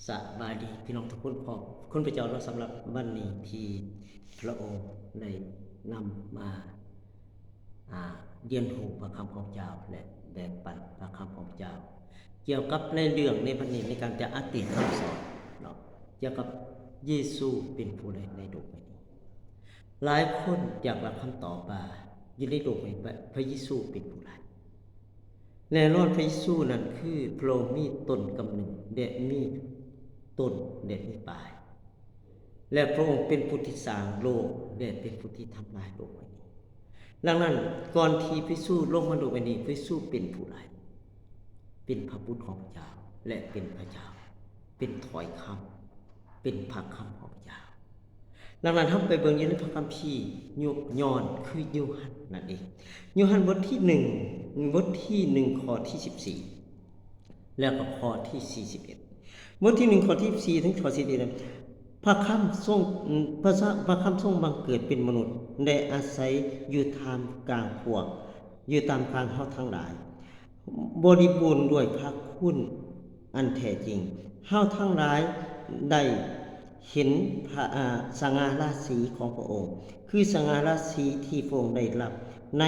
ສະບາຍດີພີ່ນ້ອງທຸກຄົນ ຂອບຄຸນພະເຈົ້າເນາະ ສຳລັບວັນນີ້ທີ່ພະອົງໄດ້ນຳມາ ອ່າ ຮຽນຮູ້ພະຄຳຂອງພະເຈົ້າ ແລະ ແບ່ງປັນພະຄຳຂອງພະເຈົ້າ ກ່ຽວກັບໃນເລື່ອງໃນວັນນີ້ ໃນການຈະອັດຕິຄຳສອນເນາະ ກ່ຽວກັບເຢຊູເປັນຜູ້ໃດໃນໂລກໃບນີ້. ຫຼາຍຄົນຢາກຮັບຄຳຕອບວ່າ ຢູ່ໃນໂລກໃບນີ້ ພະ ພະເຢຊູເປັນຜູ້ໃດ? ແນ່ນອນ ພະເຢຊູນັ້ນຄືພະອົງມີຕົ້ນກຳເນີດ ແລະ ມີຕົ້ນ ແລະ ມີປາຍ ແລະ ພະອົງເປັນຜູ້ທີ່ສ້າງໂລກ ແລະ ເປັນຜູ້ທີ່ທຳລາຍໂລກໃບນີ້. ດັ່ງນັ້ນ ກ່ອນທີ່ພະເຢຊູລົງມາໂລກໃບນີ້ ພະເຢຊູເປັນຜູ້ໃດ? ເປັນພະບຸດຂອງພະເຈົ້າ ແລະ ເປັນພະເຈົ້າ ເປັນຖ້ອຍຄຳ ເປັນພະຄຳຂອງພະເຈົ້າ. ດັ່ງນັ້ນ ເຮົາໄປເບິ່ງຢູ່ໃນພະຄຳພີ ໂຍ ຍ້ອນຄືໂຍຮັນນັ້ນເອງ. ໂຍຮັນບົດທີໜຶ່ງ ບົດທີໜຶ່ງ ຂໍ້ທີສິບສີ່ ແລ້ວກໍຂໍ້ທີສີ່ສິບເອັດ. ບົດທີໜຶ່ງ ຂໍ້ທີສິບສີ່ ເຖິງຂໍ້ທີສິບເອັດ ພະຄຳຊົງ ພະຊະ ພະຄຳຊົງບັງເກີດເປັນມະນຸດ ແລະ ອາໄສຢູ່ທ່າມກາງພວກ ຢູ່ທ່າມກາງເຮົາທັງຫຼາຍ ບໍລິບູນດ້ວຍພະຄຸນອັນແທ້ຈິງ. ເຮົາທັງຫຼາຍໄດ້ເຫັນພະ ອາ ສະຫງ່າລາສີຂອງພະອົງ ຄືສະຫງ່າລາສີທີ່ພະອົງໄດ້ຮັບໃນ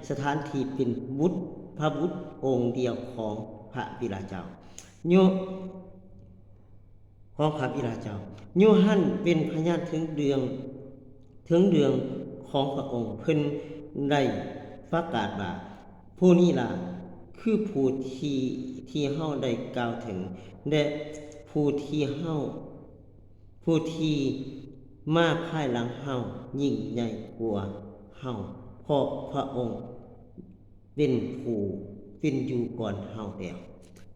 ສະຖານທີ່ເປັນບຸດ ພະບຸດອົງດຽວຂອງພະບິດາເຈົ້າ ໂຍ ຂອງພະບິດາເຈົ້າ. ໂຍຮັນເປັນພະຍານເຖິງເລື່ອງ ເຖິງເລື່ອງຂອງພະອົງ. ເພິ່ນໄດ້ປະກາດວ່າ ຜູ້ນີ້ລະຄືຜູ້ທີ່ ທີ່ເຮົາໄດ້ກ່າວເຖິງ ແລະ ຜູ້ທີ່ເຮົາ ຜູ້ທີ່ມາພາຍຫຼັງເຮົາຍິ່ງໃຫຍ່ກວ່າເຮົາ ເພາະພະອົງ ເປັນຜູ້ເປັນຢູ່ກ່ອນເຮົາແລ້ວ.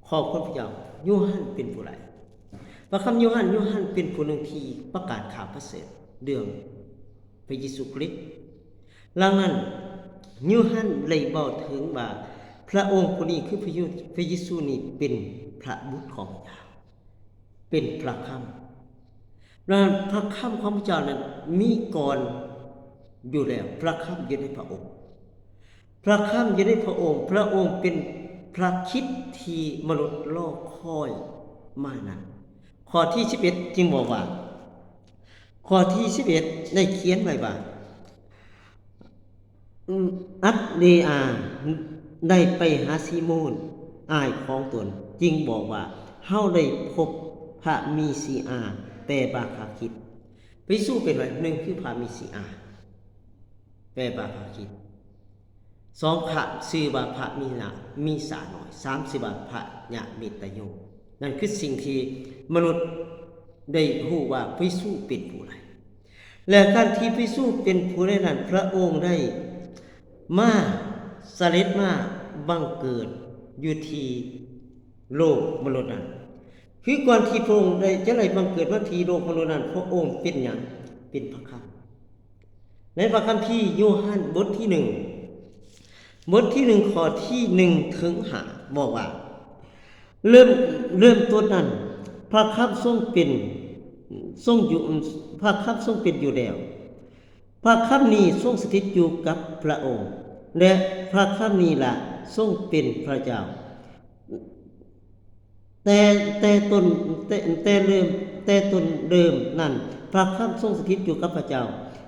ຂອບຄຸນພະເຈົ້າ. ໂຍຮັນເປັນຜູ້ໃດ? ພະຄຳໂຍຮັນ ໂຍຮັນເປັນຜູ້ໜຶ່ງທີ່ປະກາດຂ່າວປະເສີດເລື່ອງພະເຢຊູຄຣິດ. ດັ່ງນັ້ນ ໂຍຮັນໄດ້ເວົ້າເຖິງວ່າ ພະອົງຜູ້ນີ້ຄືພະເຢ ພະເຢຊູນີ້ເປັນພະບຸດຂອງພະເຈົ້າ. ເປັນພະຄຳ. ແລະ ພະຄຳຂອງພະເຈົ້ານັ້ນມີກ່ອນຢູ່ແລ້ວ. ພະຄຳຢູ່ໃນພະອົງ. ພະຄຳຢູ່ໃນພະອົງ. ພະອົງເປັນພະຄຣິດທີ່ມະນຸດລໍຄອຍມານັ້ນ. ຂໍ້ທີສິບເອັດຈຶ່ງບອກວ່າ ຂໍ້ທີສິບເອັດໄດ້ຂຽນໄວ້ວ່າ ອັນເດຣຍາໄດ້ໄປຫາຊີໂມນ ອ້າຍຂອງຕົນ ຈຶ່ງບອກວ່າ ເຮົາໄດ້ພົບພະເມຊີອາ ແປວ່າພະຄຣິດ. ພະເຢຊູເປັນໃຜ? ໜຶ່ງ ຄືພະເມຊີອາ ແປວ່າພະຄຣິດ. ສອງ ພະ ຊື່ວ່າພະມີນາ ມີສານ້ອຍ. ສາມ ຊື່ວ່າພະຍະເມດຕະໂຍ. ນັ້ນຄືສິ່ງທີ່ມະນຸດໄດ້ຮູ້ວ່າພະເຢຊູເປັນຜູ້ໃດ. ແລະ ການທີ່ພະເຢຊູເປັນຜູ້ໃດນັ້ນ ພະອົງໄດ້ມາສະເດັດມາບັງເກີດຢູ່ທີ່ໂລກມະນຸດນັ້ນ. ຄືກ່ອນທີ່ພະອົງໄດ້ ຈະໄດ້ບັງເກີດມາທີ່ໂລກມະນຸດນັ້ນ ພະອົງເປັນຫຍັງ? ເປັນພະຄຳ. ໃນພະຄຳພີໂຍຮັນບົດທີໜຶ່ງ ບົດທີໜຶ່ງ ຂໍ້ທີໜຶ່ງເຖິງຫ້າ ບອກວ່າ ເລີ່ມ ເລີ່ມຕົ້ນນັ້ນ ພະຄຳຊົງເປັນ ຊົງຢູ່ ພະຄຳຊົງເປັນຢູ່ແລ້ວ. ພະຄຳນີ້ຊົງສະຖິດຢູ່ກັບພະອົງ ແລະ ພະຄຳນີ້ລະຊົງເປັນພະເຈົ້າ. ແຕ່ ແຕ່ຕົ້ນ ແຕ່ ແຕ່ເລີ່ມ ແຕ່ຕົ້ນເລີ່ມນັ້ນ ພະຄຳຊົງສະຖິດຢູ່ກັບພະເຈົ້າ.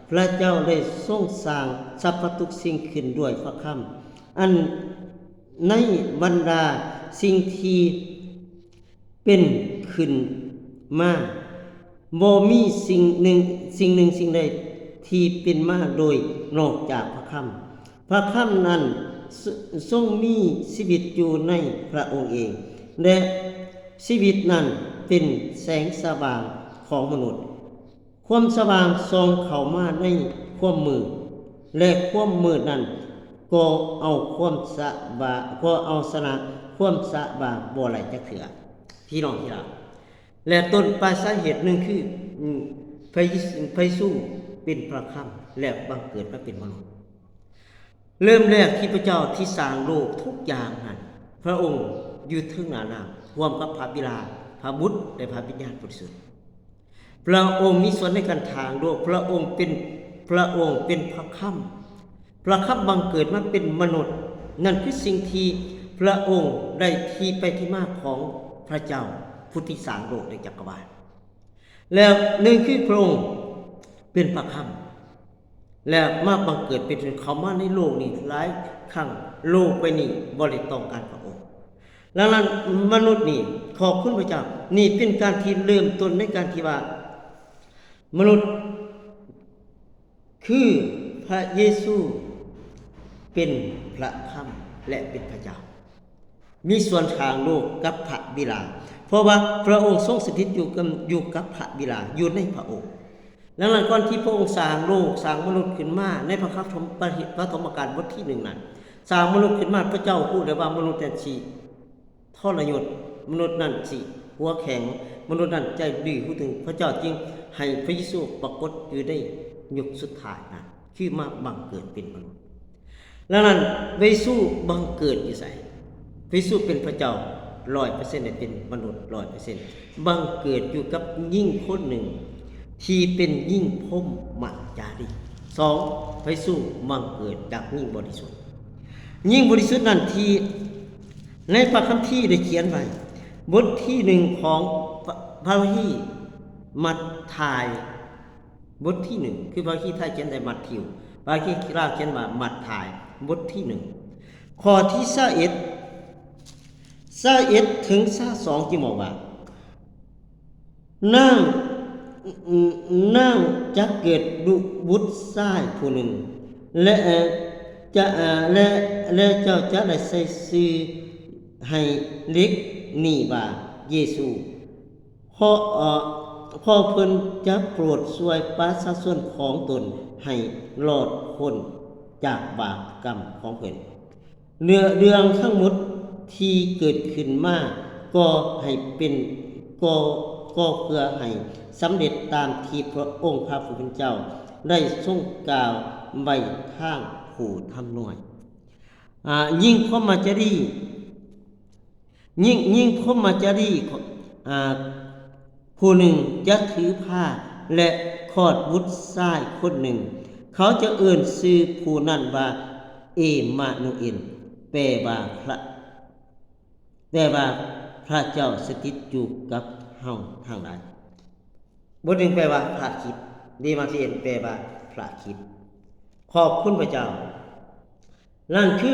ພະເຈົ້າໄດ້ຊົງສ້າງສັບພະທຸກສິ່ງຂຶ້ນດ້ວຍພະຄຳ. ອັນໃນບັນດາສິ່ງທີ່ເປັນຂຶ້ນມາ ບໍ່ມີສິ່ງໜຶ່ງ ສິ່ງໜຶ່ງສິ່ງໃດທີ່ເປັນມາໂດຍນອກຈາກພະຄຳ. ພະຄຳນັ້ນ ຊ- ຊົງມີຊີວິດຢູ່ໃນພະອົງເອງ ແລະ ຊີວິດນັ້ນເປັນແສງສະຫວ່າງຂອງມະນຸດ. ຄວາມສະຫວ່າງສ່ອງເຂົ້າມາໃນຄວາມມືດ ແລະ ຄວາມມືດນັ້ນກໍເອົາຄວາມສະຫວ່າງ ກໍເອົາຊະນະຄວາມສະຫວ່າງບໍ່ໄດ້ຈັກເທື່ອ. ພີ່ນ້ອງທີ່ຮັກ, ແລະ ຕົ້ນປາຍສາເຫດໜຶ່ງຄື ອາ ພະເຢ ພະເຢຊູເປັນພະຄຳ ແລະ ບັງເກີດມາເປັນມະນຸດ. ເລີ່ມແລກທີ່ພະເຈົ້າທີ່ສ້າງໂລກທຸກຢ່າງນັ້ນ, ພະອົງຢູ່ເທິງໜ້ານ້ຳ ຮ່ວມກັບພະບິດາ, ພະບຸດ ແລະ ພະວິນຍານບໍລິສຸດ. ພະອົງມີສ່ວນໃນການສ້າງໂລກ, ພະອົງເປັນ, ພະອົງເປັນພະຄຳ. ພະຄຳບັງເກີດມາເປັນມະນຸດ, ນັ້ນຄືສິ່ງທີ່ພະອົງໄດ້ທີ່ໄປທີ່ມາຂອງພະເຈົ້າ. ຜູ້ທີ່ສ້າງໂລກ ແລະ ຈັກກະວານ. ແລ້ວໜຶ່ງຄືພະອົງເປັນພະຄຳ ແລ້ວມາບັງເກີດເປັນເຂົ້າມາໃນໂລກນີ້ຫຼາຍຄັ້ງ, ໂລກໃບນີ້ບໍ່ໄດ້ຕ້ອງການພະອົງ. ດັ່ງນັ້ນມະນຸດນີ້ຂອບຄຸນພະເຈົ້າ, ນີ້ເປັນການທີ່ເລີ່ມຕົ້ນໃນການທີ່ວ່າມະນຸດ ຄືພະເຢຊູເປັນພະຄຳ ແລະ ເປັນພະເຈົ້າ, ມີສ່ວນສ້າງໂລກກັບພະບິດາ, ເພາະວ່າພະອົງຊົງສະຖິດຢູ່ກັບ ຢູ່ກັບພະບິດາ, ຢູ່ໃນພະອົງ. ດັ່ງນັ້ນ ກ່ອນທີ່ພະອົງສ້າງໂລກ, ສ້າງມະນຸດຂຶ້ນມາ, ໃນພະຄຳ ປະຖົມ ປະຖົມມະການບົດທີໜຶ່ງນັ້ນ, ສ້າງມະນຸດຂຶ້ນມາ, ພະເຈົ້າຮູ້ແລ້ວວ່າມະນຸດນັ້ນຊິ ທໍລະຍົດ, ມະນຸດນັ້ນຊິຫົວແຂງ, ມະນຸດນັ້ນໃຈດື້ຫູງ, ພະເຈົ້າຈຶ່ງໃຫ້ພະເຢຊູປາກົດຢູ່ໃນຍຸກສຸດທ້າຍນັ້ນ, ຄືມາບັງເກີດເປັນມະນຸດ. ດັ່ງນັ້ນ ພະເຢຊູບັງເກີດຢູ່ໃສ? ພະເຢຊູເປັນພະເຈົ້າຮ້ອຍເປີເຊັນ ແລະ ເປັນມະນຸດຮ້ອຍເປີເຊັນ, ບັງເກີດຢູ່ກັບຍິງຄົນໜຶ່ງທີ່ເປັນຍິງພົມມະຈາລີ. ສອງ, ພະເຢຊູບັງເກີດຈາກຍິງບໍລິສຸດ. ຍິງບໍລິສຸດນັ້ນທີ່ ໃນພະຄຳພີໄດ້ຂຽນໄວ້ ບົດທີໜຶ່ງຂອງພະ ພະລາວະຮີມັດທາຍ ບົດທີໜຶ່ງ ຄືພະລາວະຮີໄທຂຽນໄດ້ມັດທິວ, ພະລາວະຮີລາວຂຽນວ່າມັດທາຍ ບົດທີໜຶ່ງ ຂໍ້ທີຊາວເອັດ ຊາວເອັດເຖິງຊາວສອງ ຈຶ່ງບອກວ່າ ນາງ ນາງຈະເກີດບຸ ບຸດຊາຍຜູ້ໜຶ່ງ ແລະ ຈະ ແລະ ແລະ ເຈົ້າຈະໄດ້ໃສ່ຊື່ໃຫ້ເດັກນີ້ວ່າເຢຊູ ເພາະ ເພາະເພິ່ນຈະໂປດຊ່ວຍປະຊາຊົນຂອງຕົນໃຫ້ລອດພົ້ນຈາກບາບກຳຂອງເພິ່ນ. ເລື່ອງ ເລື່ອງທັງໝົດທີ່ເກີດຂຶ້ນມາ ກໍໃຫ້ເປັນ ກໍ ກໍເພື່ອໃຫ້ສຳເລັດຕາມທີ່ພະອົງພະຜູ້ເປັນເຈົ້າໄດ້ຊົງກ່າວໄວ້ທາງຜູ້ທຳນວຍ. ອາ, ຍິງພົມມະຈາລີ ຍິງ ຍິງພົມມະຈາລີ ອາ, ຜູ້ໜຶ່ງຈະຖືພາ ແລະ ຄອດບຸດຊາຍຄົນໜຶ່ງ. ເຂົາຈະເອີ້ນຊື່ຜູ້ນັ້ນວ່າ ເອມານູເອນ, ແປວ່າພະ ແປວ່າພະເຈົ້າສະຖິດຢູ່ກັບເຮົາທັງຫຼາຍ. ບົດໜຶ່ງແປວ່າພະຄຣິດ, ເອມານູເອນ ແປວ່າພະຄຣິດ. ຂອບຄຸນພະເຈົ້າ. ນັ້ນຄື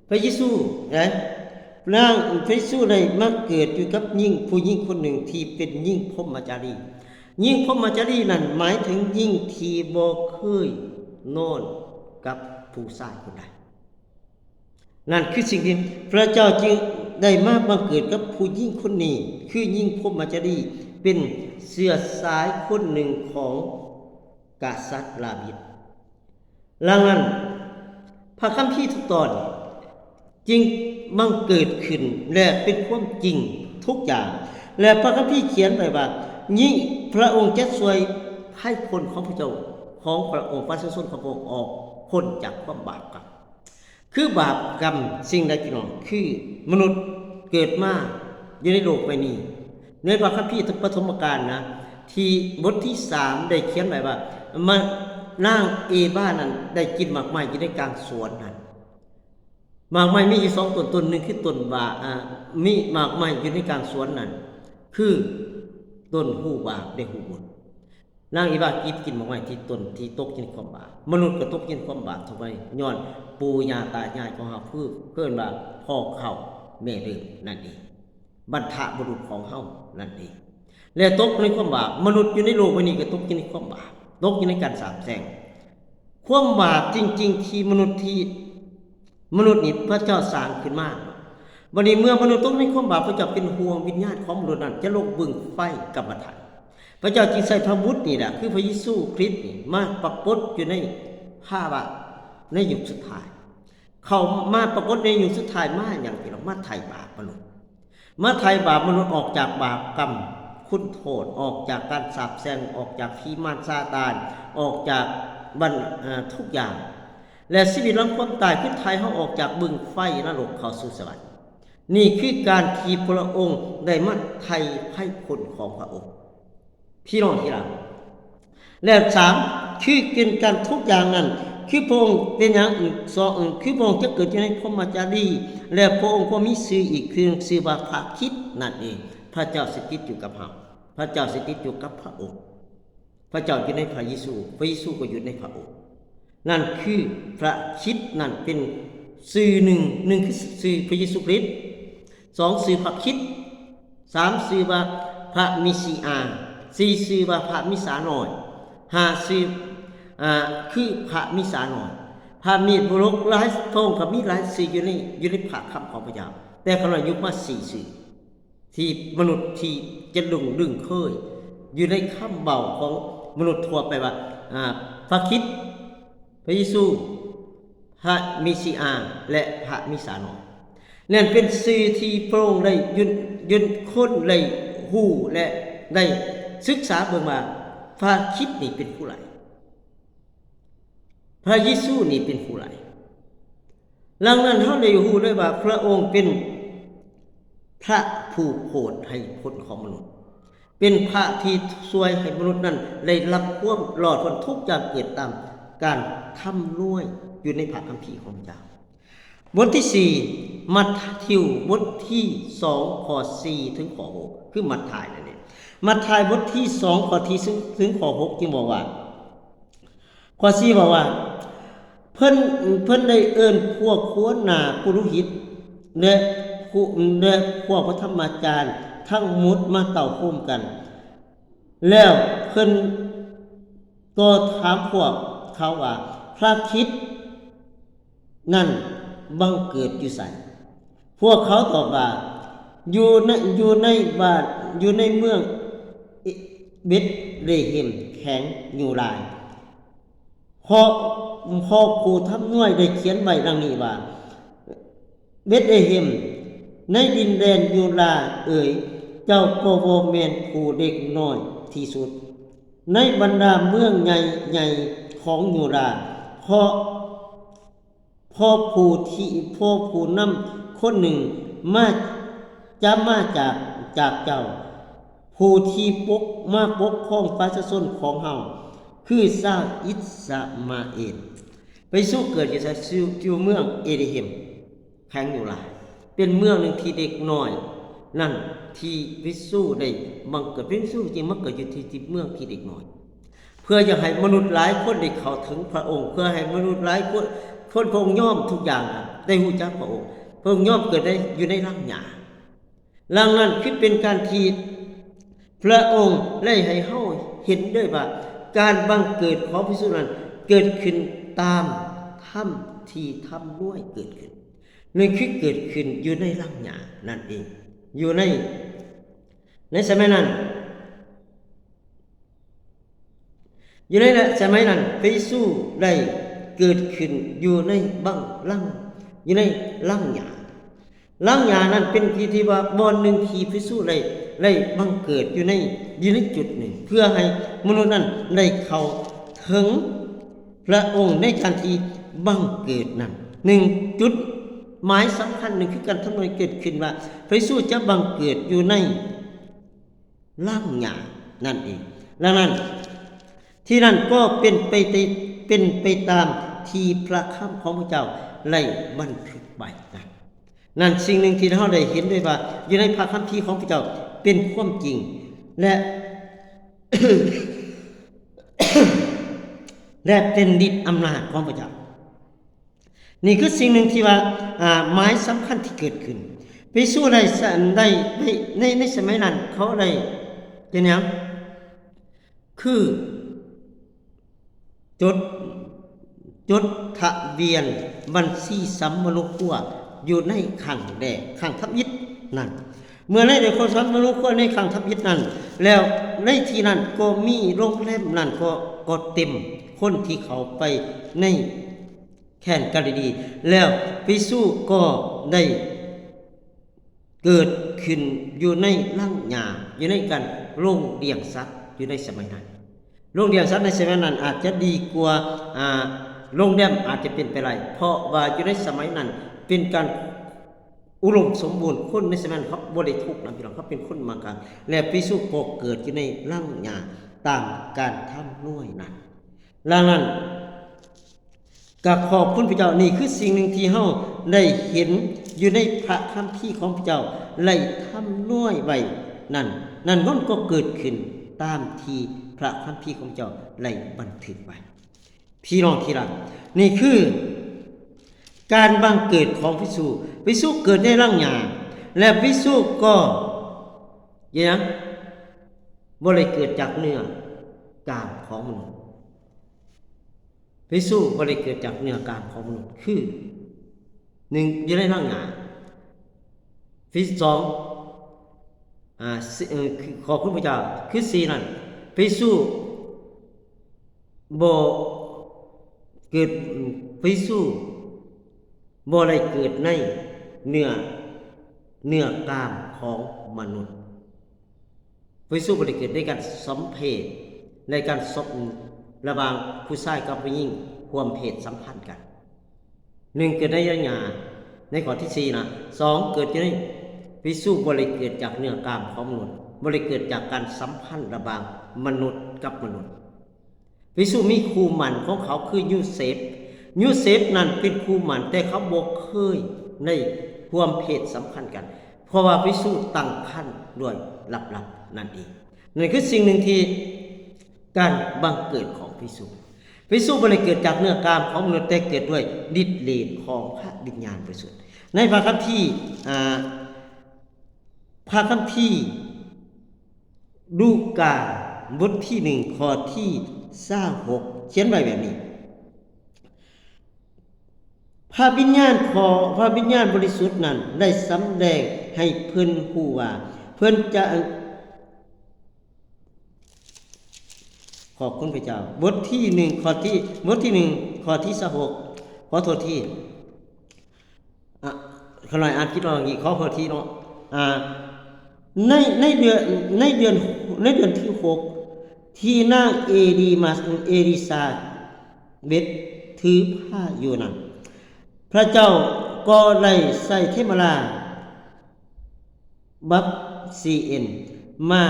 ພະເຢຊູນະ, ນາງ ພະເຢຊູໄດ້ມາເກີດຢູ່ກັບຍິງ ຜູ້ຍິງຄົນໜຶ່ງທີ່ເປັນຍິງພົມມະຈາລີ. ຍິງພົມມະຈາລີນັ້ນໝາຍເຖິງຍິງທີ່ບໍ່ເຄີຍນອນກັບຜູ້ຊາຍຄົນໃດ. ນັ້ນຄືສິ່ງທີ່ພະເຈົ້າຈຶ່ງໄດ້ມາບັງເກີດກັບຜູ້ຍິງຄົນນີ້, ຄືຍິງພົມມະຈາລີ, ເປັນເຊື້ອສາຍຄົນໜຶ່ງຂອງກະສັດລາວິດ. ດັ່ງນັ້ນ ພະຄຳພີທຸກຕອນຈຶ່ງບັງເກີດຂຶ້ນ ແລະ ເປັນຄວາມຈິງທຸກຢ່າງ. ແລະ ພະຄຳພີຂຽນໄວ້ວ່າ ຍິ່ງພະອົງຈະຊ່ວຍໃຫ້ຄົນຂອງພະເຈົ້າ ຂອງພະອົງ ປະຊາຊົນຂອງພະອົງອອກພົ້ນຈາກຄວາມບາບກຳ. ຄືບາບກຳສິ່ງໃດ ພີ່ນ້ອງ? ຄືມະນຸດເກີດມາຢູ່ໃນໂລກໃບນີ້ ໃນພະຄຳພີປະຖົມມະການນະ ທີ່ບົດທີສາມໄດ້ຂຽນໄວ້ວ່າ ມະ ນາງເອວານັ້ນໄດ້ກິນໝາກໄມ້ຢູ່ໃນກາງສວນນັ້ນ. ໝາກໄມ້ມີຢູ່ສອງຕົ້ນ, ຕົ້ນໜຶ່ງຄືຕົ້ນບາບ, ອາ, ມີໝາກໄມ້ຢູ່ໃນກາງສວນນັ້ນ ຄືຕົ້ນຮູ້ບາບ ແລະ ຮູ້ບຸນ. ນາງເອວາກິນໝາກໄມ້ທີ່ຕົ້ນທີ່ຕົກຢູ່ໃນຄວາມບາບ. ມະນຸດກໍຕົກຢູ່ໃນຄວາມບາບເທົ່າກັນ ຍ້ອນປູ່ຍ່າຕາຍາຍຂອງເຮົາ ຄືເອີ້ນວ່າພໍ່ເຖົ້າແມ່ເລີ່ມນັ້ນເອງ, ບັນພະບຸລຸດຂອງເຮົານັ້ນເອງ ແລະ ຕົກໃນຄວາມບາບ. ມະນຸດຢູ່ໃນໂລກໃບນີ້ກໍຕົກຢູ່ໃນຄວາມບາບ, ຕົກຢູ່ໃນການສາບແຊ່ງ. ຄວາມບາບຈິງໆ ທີ່ມະນຸດທີ່ ມະນຸດນີ້ພະເຈົ້າສ້າງຂຶ້ນມາ. ບັດນີ້ເມື່ອມະນຸດຕົກໃນຄວາມບາບ, ພະເຈົ້າເປັນຫ່ວງວິນຍານຂອງມະນຸດນັ້ນ ຈະລົງບຶງໄຟກຳມະຖານ. ພະເຈົ້າຈຶ່ງໃຊ້ພະບຸດນີ້ແຫຼະ ຄືພະເຢຊູຄຣິດນີ້ ມາປາກົດຢູ່ໃນພາວະໃນຍຸກສຸດທ້າຍ. ເຂົ້າມາປາກົດໃນຍຸກສຸດທ້າຍມາຫຍັງ? ພີ່ນ້ອງ, ມາໄຖ່ບາບມະນຸດ. ມາໄຖ່ບາບມະນຸດອອກຈາກບາບກຳຄຸນໂທດ, ອອກຈາກການສາບແຊ່ງ, ອອກຈາກຜີມານຊາຕານ, ອອກຈາກບັນ ເອີ ທຸກຢ່າງ ແລະ ຊີວິດຫຼັງຄວາມຕາຍ ຄືໄຖ່ເຮົາອອກຈາກບຶງໄຟນະລົກເຂົ້າສູ່ສະຫວັນ. ນີ້ຄືການທີ່ພະອົງໄດ້ມາໄຖ່ໄພພົ້ນຂອງພະອົງ. ພີ່ນ້ອງທີ່ລັກ, ແລະ ສາມ ຄືເປັນການທຸກຢ່າງນັ້ນ ຄືພະອົງເປັນຫຍັງ? ສອງ ຄືພະອົງຈະເກີດຢູ່ໃນພົມມະຈາລີ ແລະ ພະອົງກໍມີຊື່ອີກຄື ຊື່ວ່າພະຄຣິດນັ້ນເອງ. ພະເຈົ້າສະຖິດຢູ່ກັບເຮົາ, ພະເຈົ້າສະຖິດຢູ່ກັບພະອົງ, ພະເຈົ້າຢູ່ໃນພະເຢຊູ, ພະເຢຊູກໍຢູ່ໃນພະອົງ. ນັ້ນຄືພະຄຣິດນັ້ນເປັນຊື່ໜຶ່ງ, ໜຶ່ງຄືຊື່ພະເຢຊູຄຣິດ, ສອງຊື່ພະຄຣິດ, ສາມຊື່ວ່າພະເມຊີອາ, ສີ່ຊື່ວ່າພະເມສານ້ອຍ, ຫ້າຊື່ ອ່າ ຄືພະເມສານ້ອຍ. ພະເມດບຸລຸກຫຼາຍ ພະອົງກໍມີຫຼາຍຊື່ຢູ່ໃນ ຢູ່ໃນພະຄຳຂອງພະເຈົ້າ, ແຕ່ຂ້ານ້ອຍຍົກມາສີ່ຊື່ ທີ່ມະນຸດທີ່ຈະລຶ້ງດຶງເຄີຍຢູ່ໃນຄຳເວົ້າຂອງມະນຸດທົ່ວໄປວ່າ ອ່າ ພະຄຣິດ, ພະເຢຊູ, ພະເມຊີອາ ແລະ ພະເມສານ້ອຍ. ນັ້ນເປັນຊື່ທີ່ພະອົງໄດ້ ຢືນ ຢືນຄົ້ນ ໄດ້ຮູ້ ແລະ ໄດ້ສຶກສາເບິ່ງວ່າ ພະຄຣິດນີ້ເປັນຜູ້ໃດ, ພະເຢຊູນີ້ເປັນຜູ້ໃດ. ດັ່ງນັ້ນ ເຮົາໄດ້ຮູ້ເລີຍວ່າ ພະອົງເປັນພະຜູ້ໂຜດໃຫ້ພົ້ນຂອງມະນຸດ, ເປັນພະທີ່ຊ່ວຍໃຫ້ມະນຸດນັ້ນໄດ້ຮັບຄວາມລອດພົ້ນທຸກຢ່າງເກີດຕາມການຄຳນວນຢູ່ໃນພະຄຳພີຂອງພະເຈົ້າ. ບົດທີສີ່ ມັດທິວ ບົດທີສອງ ຂໍ້ສີ່ ເຖິງຂໍ້ຫົກ ຄືມັດທາຍນັ້ນເອງ. ມັດທາຍ ບົດທີສອງ ຂໍ້ທີ່ ເຖິງຂໍ້ຫົກ ຈຶ່ງບອກວ່າ ຂໍ້ສີ່ບອກວ່າ ເພິ່ນ ເພິ່ນໄດ້ເອີ້ນພວກຫົວໜ້າປຸໂຣຫິດ ແລະ ຜູ້ ແລະ ພວກພະທຳມະຈານທັງໝົດມາເຕົ້າໂຮມກັນ, ແລ້ວເພິ່ນກໍຖາມພວກເຂົາວ່າ ພະຄຣິດນັ້ນບັງເກີດຢູ່ໃສ? ພວກເຂົາຕອບວ່າ ຢູ່ໃນ ຢູ່ໃນບ້ານ ຢູ່ໃນເມືອງເບດເລເຮັມ ແຂວງຢູດາ. ເພາະ ເພາະຜູ້ທຳນວຍໄດ້ຂຽນໄວ້ດັ່ງນີ້ວ່າ ເບດເລເຮັມ ໃນດິນແດນຢູດາເອີຍ, ເຈົ້າກໍບໍ່ແມ່ນຜູ້ເລັກນ້ອຍທີ່ສຸດໃນບັນດາເມືອງໃຫຍ່ໆຂອງຢູດາ, ເພາະ ເພາະຜູ້ທີ່ ເພາະຜູ້ນຳຄົນໜຶ່ງມາ ຈະມາຈາກ ຈາກເຈົ້າ, ຜູ້ທີ່ປົກ ມາປົກຄອງປະຊາຊົນຂອງເຮົາ ຄືຊາວອິດສະມາເອນ. ພະເຢຊູເກີດຢູ່ໃສ? ຢູ່ ຢູ່ເມືອງເບດເລເຮັມ ແຂວງຢູດາ, ເປັນເມືອງໜຶ່ງທີ່ເດັກນ້ອຍນັ້ນ ທີ່ພະເຢຊູໄດ້ບັງເກີດ, ພະເຢຊູຈຶ່ງມາເກີດຢູ່ທີ່ ທີ່ເມືອງທີ່ເດັກນ້ອຍ ເພື່ອຢາກໃຫ້ມະນຸດຫຼາຍຄົນໄດ້ເຂົ້າເຖິງພະອົງ, ເພື່ອໃຫ້ມະນຸດຫຼາຍຄົນ ຄົນພະອົງຍອມທຸກຢ່າງ ໄດ້ຮູ້ຈັກພະອົງ, ພະອົງຍອມເກີດໃນ ຢູ່ໃນລັງຫຍ້າ. ດັ່ງນັ້ນ ຄືເປັນການທີ່ພະອົງໄດ້ໃຫ້ເຮົາເຫັນເລີຍວ່າ ການບັງເກີດຂອງພະເຢຊູນັ້ນເກີດຂຶ້ນຕາມທຳທີ່ທຳນວຍເກີດຂຶ້ນ, ນັ້ນຄືເກີດຂຶ້ນຢູ່ໃນລັງຫຍ້ານັ້ນເອງ, ຢູ່ໃນ ໃນສະໄໝນັ້ນ ຢູ່ໃນສະໄໝນັ້ນ ພະເຢຊູໄດ້ເກີດຂຶ້ນຢູ່ໃນບັງລັງ ຢູ່ໃນລັງຫຍ້າ. ລັງຫຍ້ານັ້ນເປັນທີ່ ທີ່ວ່າບ່ອນໜຶ່ງທີ່ພະເຢຊູໄດ້ ໄດ້ບັງເກີດຢູ່ໃນ ຢູ່ໃນຈຸດໜຶ່ງ ເພື່ອໃຫ້ມະນຸດນັ້ນໄດ້ເຂົ້າເຖິງພະອົງໃນການທີ່ບັງເກີດນັ້ນ. ໜຶ່ງ ຈຸດໝາຍສຳຄັນໜຶ່ງຄືການທຳນວຍເກີດຂຶ້ນວ່າ ພະເຢຊູຈະບັງເກີດຢູ່ໃນ ຫຼັງຫຍ້ານັ້ນເອງ. ດັ່ງນັ້ນ ທີ່ນັ້ນກໍເປັນໄປ ເປັນໄປຕາມທີ່ພະຄຳຂອງພະເຈົ້າໄດ້ບັນທຶກໄວ້ນັ້ນ. ນັ້ນສິ່ງໜຶ່ງທີ່ເຮົາໄດ້ເຫັນໄດ້ວ່າ ຢູ່ໃນພະຄຳພີຂອງພະເຈົ້າເປັນຄວາມຈິງ ແລະ ແລະ ເປັນລິດອຳນາດຂອງພະເຈົ້າ. ນີ້ຄືສິ່ງໜຶ່ງທີ່ວ່າ ອ່າ ໝາຍສຳຄັນທີ່ເກີດຂຶ້ນ. ພະເຢຊູໄດ້ ໄດ້ ໄດ້ ໃນ ໃນສະໄໝນັ້ນ ເຂົາໄດ້ເປັນຫຍັງ? ຄືຈົດ ຈົດທະບຽນບັນຊີສຳມະໂນຄົວຢູ່ໃນຄັ້ງແລກ ຄັ້ງທຳອິດນັ້ນ. ເມື່ອໃນ ໃນຄວາມສຳມະໂນຄົວໃນຄັ້ງທຳອິດນັ້ນ ແລ້ວໃນທີ່ນັ້ນກໍມີໂຮງແຮມນັ້ນກໍ ກໍເຕັມຄົນທີ່ເຂົ້າໄປໃນ ແຄນກາລີລີ ແລ້ວພະເຢຊູກໍໄດ້ເກີດຂຶ້ນຢູ່ໃນລັງຫຍ້າ ຢູ່ໃນການໂຮງລ້ຽງສັດຢູ່ໃນສະໄໝນັ້ນ. ໂຮງລ້ຽງສັດໃນສະໄໝນັ້ນອາດຈະດີກວ່າ ອ່າ ໂຮງແຮມ ອາດຈະເປັນໄປໄດ້ ເພາະວ່າຢູ່ໃນສະໄໝນັ້ນເປັນການອຸດົມສົມບູນ, ຄົນໃນສະໄໝນັ້ນເຂົາບໍ່ໄດ້ທຸກນະພີ່ນ້ອງ, ເຂົາເປັນຄົນມາການ ແລະ ພະເຢຊູກໍເກີດຢູ່ໃນລັງຫຍ້າຕາມການທຳນວຍນັ້ນ. ດັ່ງນັ້ນ ກໍຂອບຄຸນພະເຈົ້າ, ນີ້ຄືສິ່ງໜຶ່ງທີ່ເຮົາໄດ້ເຫັນຢູ່ໃນພະຄຳພີຂອງພະເຈົ້າໄດ້ທຳນາຍໄວ້ນັ້ນ, ນັ້ນມັນກໍເກີດຂຶ້ນຕາມທີ່ພະຄຳພີຂອງເຈົ້າໄດ້ບັນທຶກໄວ້. ພີ່ນ້ອງທີ່ຮັກ, ນີ້ຄືການບັງເກີດຂອງພະເຢຊູ. ພະເຢຊູເກີດໃນລັງຫຍ້າ ແລະ ພະເຢຊູກໍ ອີຫຍັງ? ບໍ່ໄດ້ເກີດຈາກເນື້ອກາມຂອງມະນຸດ. ພະເຢຊູບໍ່ໄດ້ເກີດຈາກເນື້ອກາມຂອງມະນຸດ ຄື ໜຶ່ງ ຢູ່ໃນລັງຫຍ້າ, ທີສອງ ອາ ຊິ ເອີ ຄື ຂອບຄຸນພະເຈົ້າ ຄື ສີ່ ນັ້ນ ພະເຢຊູບໍ່ເກີດ ພະເຢຊູບໍ່ໄດ້ເກີດໃນເນື້ອ ເນື້ອກາມຂອງມະນຸດ. ພະເຢຊູບໍ່ໄດ້ເກີດໃນການສົມເພດ ໃນການສົມ ລະຫວ່າງຜູ້ຊາຍກັບຜູ້ຍິງ ຮ່ວມເພດສຳພັນກັນ. ໜຶ່ງ ເກີດໃນລັງຫຍ້າ ໃນຂໍ້ທີສີ່ນະ. ສອງ ເກີດຢູ່ໃນ ພະເຢຊູບໍ່ໄດ້ເກີດຈາກເນື້ອກາມຂອງມະນຸດ, ບໍ່ໄດ້ເກີດຈາກການສຳພັນລະຫວ່າງມະນຸດກັບມະນຸດ. ພະເຢຊູມີຄູ່ໝັ້ນຂອງເຂົາຄືໂຍເຊບ. ໂຍເຊບນັ້ນເປັນຄູ່ໝັ້ນ, ແຕ່ເຂົາບໍ່ເຄີຍໄດ້ຮ່ວມເພດສຳພັນກັນ, ເພາະວ່າພະເຢຊູຕັ້ງຄັນດ້ວຍລັບໆນັ້ນເອງ. ນັ້ນຄືສິ່ງໜຶ່ງທີ່ການບັງເກີດຂອງພະເຢຊູ. ພະເຢຊູບໍ່ໄດ້ເກີດຈາກເນື້ອກາມຂອງມະນຸດ, ແຕ່ເກີດດ້ວຍລິດເດດຂອງພະວິນຍານບໍລິສຸດ. ໃນພະຄຳພີ ອາ ພະຄຳພີລູກາບົດທີໜຶ່ງ ຂໍ້ທີຊາວຫົກ ຂຽນໄວ້ແບບນີ້, ພະວິນຍານຂອງ ພະວິນຍານບໍລິສຸດນັ້ນໄດ້ສຳແດງໃຫ້ເພິ່ນຮູ້ວ່າເພິ່ນຈະ ຂອບຄຸນພະເຈົ້າ. ບົດທີໜຶ່ງ ຂໍ້ທີ ບົດທີໜຶ່ງ ຂໍ້ທີຊາວຫົກ ຂໍໂທດທີ ອະ ຂ້ານ້ອຍອ່ານຜິດອອກອີກ ຂໍໂທດທີເນາະ. ອາ ໃນ ໃນເດືອນ ໃນເດືອນ ໃນເດືອນທີຫົກ ທີ່ນາງເອລີມາ ເອລີຊາເບັດຖືພາຢູ່ນັ້ນ, ພະເຈົ້າກໍໄດ້ໃຊ້ເທວະດາ ບັບຊີເອນມາ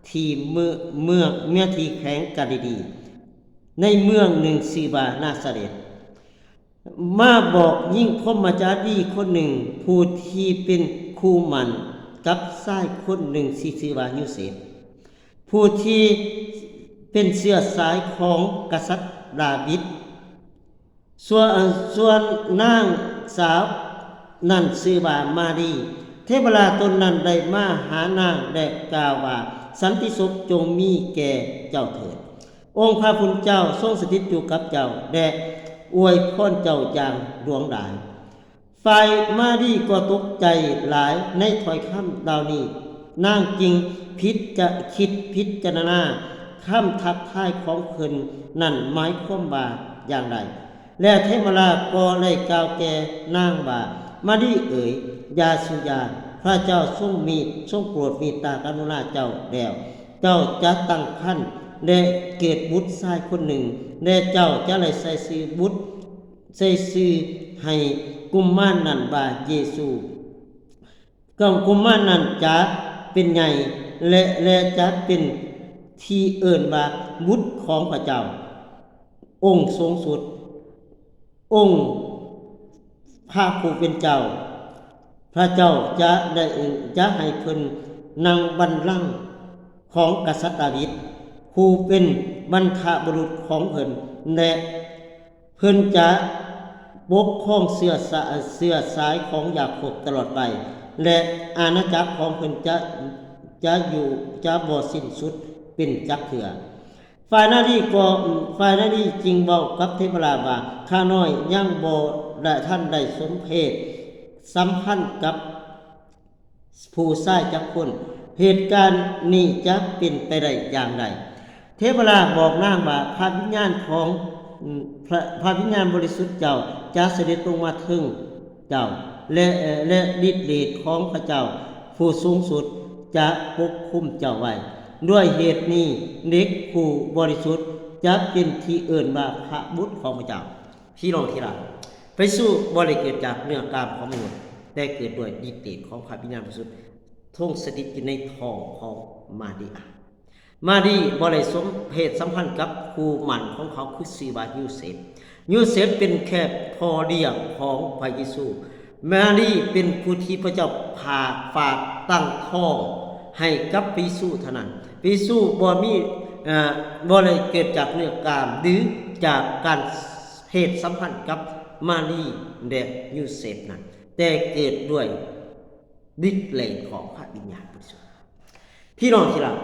ທີ່ເມືອງ ເມືອງ ເມືອງທີ່ແຂວງກາລີລີ, ໃນເມືອງໜຶ່ງຊື່ວ່ານາຊາເຣດ, ມາບອກຍິງພົມມະຈາລີຄົນໜຶ່ງ ຜູ້ທີ່ເປັນຄູ່ໝັ້ນກັບຊາຍຄົນໜຶ່ງທີ່ຊື່ວ່າໂຍເຊບ, ຜູ້ທີ່ເປັນເຊື້ອສາຍຂອງກະສັດດາວິດ. ສ່ວນ ສ່ວນນາງສາວນັ້ນຊື່ວ່າມາຣີ. ເທວະດາຕົນນັ້ນໄດ້ມາຫານາງ ແລະ ກ່າວວ່າ, ສັນຕິສຸກຈົ່ງມີແກ່ເຈົ້າເຖີດ. ອົງພະຜູ້ເປັນເຈົ້າຊົງສະຖິດຢູ່ກັບເຈົ້າ ແລະ ອວຍພອນເຈົ້າຢ່າງຫຼວງຫຼາຍ. ຝ່າຍມາຣີກໍຕົກໃຈຫຼາຍໃນຖ້ອຍຄຳເຫຼົ່ານີ້, ນາງຈຶ່ງພິຈະ ຄິດພິຈາລະນາຄຳທັກທາຍຂອງເພິ່ນນັ້ນໝາຍຄວາມວ່າຢ່າງໃດ. ແລະ ເທວະດາກໍໄດ້ກ່າວແກ່ນາງວ່າ, ມາຣີເອີຍ, ຢ່າສຸຢ້ານ, ພະເຈົ້າຊົງມີ ຊົງໂປດເມດຕາກະລຸນາເຈົ້າແລ້ວ. ເຈົ້າຈະຕັ້ງຄັນ ແລະ ເກີດບຸດຊາຍຄົນໜຶ່ງ, ແລະ ເຈົ້າຈະໄດ້ໃສ່ຊື່ບຸດ ໃສ່ຊື່ໃຫ້ກຸມມານນັ້ນວ່າເຢຊູ. ກຸມ ກຸມມານນັ້ນຈະເປັນໃຫຍ່ ແລະ ແລະ ຈະເປັນທີ່ເອີ້ນວ່າບຸດຂອງພະເຈົ້າອົງສູງສຸດ, ອົງພະຜູ້ເປັນເຈົ້າ. ພະເຈົ້າຈະໄດ້ ຈະໃຫ້ເພິ່ນນັ່ງບັນລັງຂອງກະສັດດາວິດ ຜູ້ເປັນບັນພະບຸລຸດຂອງເພິ່ນ, ແລະ ເພິ່ນຈະປົກຄອງເຊື້ອສາ ເຊື້ອສາຍຂອງຢາໂຄບຕະຫຼອດໄປ, ແລະ ອານາຈັກຂອງເພິ່ນຈະ ຈະຢູ່ ຈະບໍ່ສິ້ນສຸດເປັນຈັກເທື່ອ. ຝ່າຍນາຣີກໍ ຝ່າຍນາຣີຈຶ່ງເວົ້າກັບເທວະດາວ່າ, ຂ້ານ້ອຍຍັງບໍ່ໄດ້ ທັນໄດ້ສົມເພດສຳພັນກັບ ຜູ້ຊາຍຈັກຄົນ, ເຫດການນີ້ຈະເປັນໄປໄດ້ຢ່າງໃດ? ເທວະດາບອກນາງວ່າ, ພະວິນຍານຂອງ ພະ ພະວິນຍານບໍລິສຸດເຈົ້າຈະສະເດັດລົງມາເທິງເຈົ້າ ແລະ ແລະ ລິດເດດຂອງພະເຈົ້າຜູ້ສູງສຸດຈະປົກຄຸມເຈົ້າໄວ້. ດ້ວຍເຫດນີ້ເດັກຜູ້ບໍລິສຸດຈະເປັນທີ່ເອີ້ນວ່າພະບຸດຂອງພະເຈົ້າ. ພີ່ນ້ອງທີ່ຮັກ, ພະເຢຊູບໍ່ໄດ້ເກີດຈາກເນື້ອກາມຂອງມະນຸດ, ແຕ່ເກີດດ້ວຍລິດເດດຂອງພະວິນຍານບໍລິສຸດ ຊົງສະຖິດຢູ່ໃນທ້ອງຂອງມາຣີອາ. ມາຣີບໍ່ໄດ້ສົມເພດສຳພັນກັບຄູ່ໝັ້ນຂອງເຂົາ ຄືຊື່ວ່າໂຍເຊບ. ໂຍເຊບເປັນແຄ່ພໍ່ລ້ຽງຂອງພະເຢຊູ. ມາຣີເປັນຜູ້ທີ່ພະເຈົ້າພາ ຝາກຕັ້ງທ້ອງໃຫ້ກັບພະເຢຊູເທົ່ານັ້ນ. ພະເຢຊູບໍ່ມີ ເອີ ບໍ່ໄດ້ເກີດຈາກເນື້ອກາມ ຫຼື ຈາກການເພດສຳພັນກັບມາຣີ ແລະ ໂຍເຊບນັ້ນ, ແຕ່ເກີດດ້ວຍ ລິດແລງຂອງພະວິນຍານບໍລິສຸດ. ພີ່ນ້ອງທີ່ລັກ,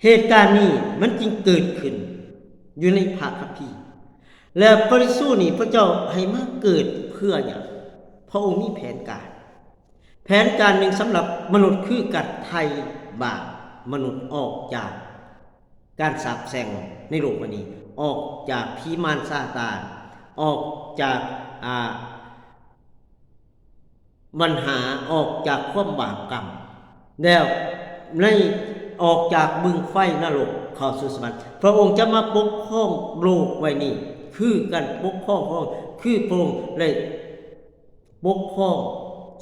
ເຫດການນີ້ມັນຈຶ່ງເກີດຂຶ້ນຢູ່ໃນພະຄຳພີ ແລະ ພະເຢຊູນີ້ພະເຈົ້າໃຫ້ມາເກີດເພື່ອຫຍັງ? ພະອົງມີແຜນການ, ແຜນການໜຶ່ງສຳລັບມະນຸດ ຄືການໄຖ່ບາບມະນຸດອອກຈາກການສາບແຊ່ງໃນໂລກໃບນີ້, ອອກຈາກຜີມານຊາຕານ, ອອກຈາກ ອ່າ ບັນຫາ ອອກຈາກຄວາມບາບກຳ ແລ້ວໃນ ອອກຈາກບຶງໄຟນະລົກເຂົ້າສູ່ສະຫວັນ. ພະອົງຈະມາປົກຄອງໂລກໃບນີ້ ຄືການປົກຄອງຂອງ ຄືພະອົງໄດ້ປົກຄອງ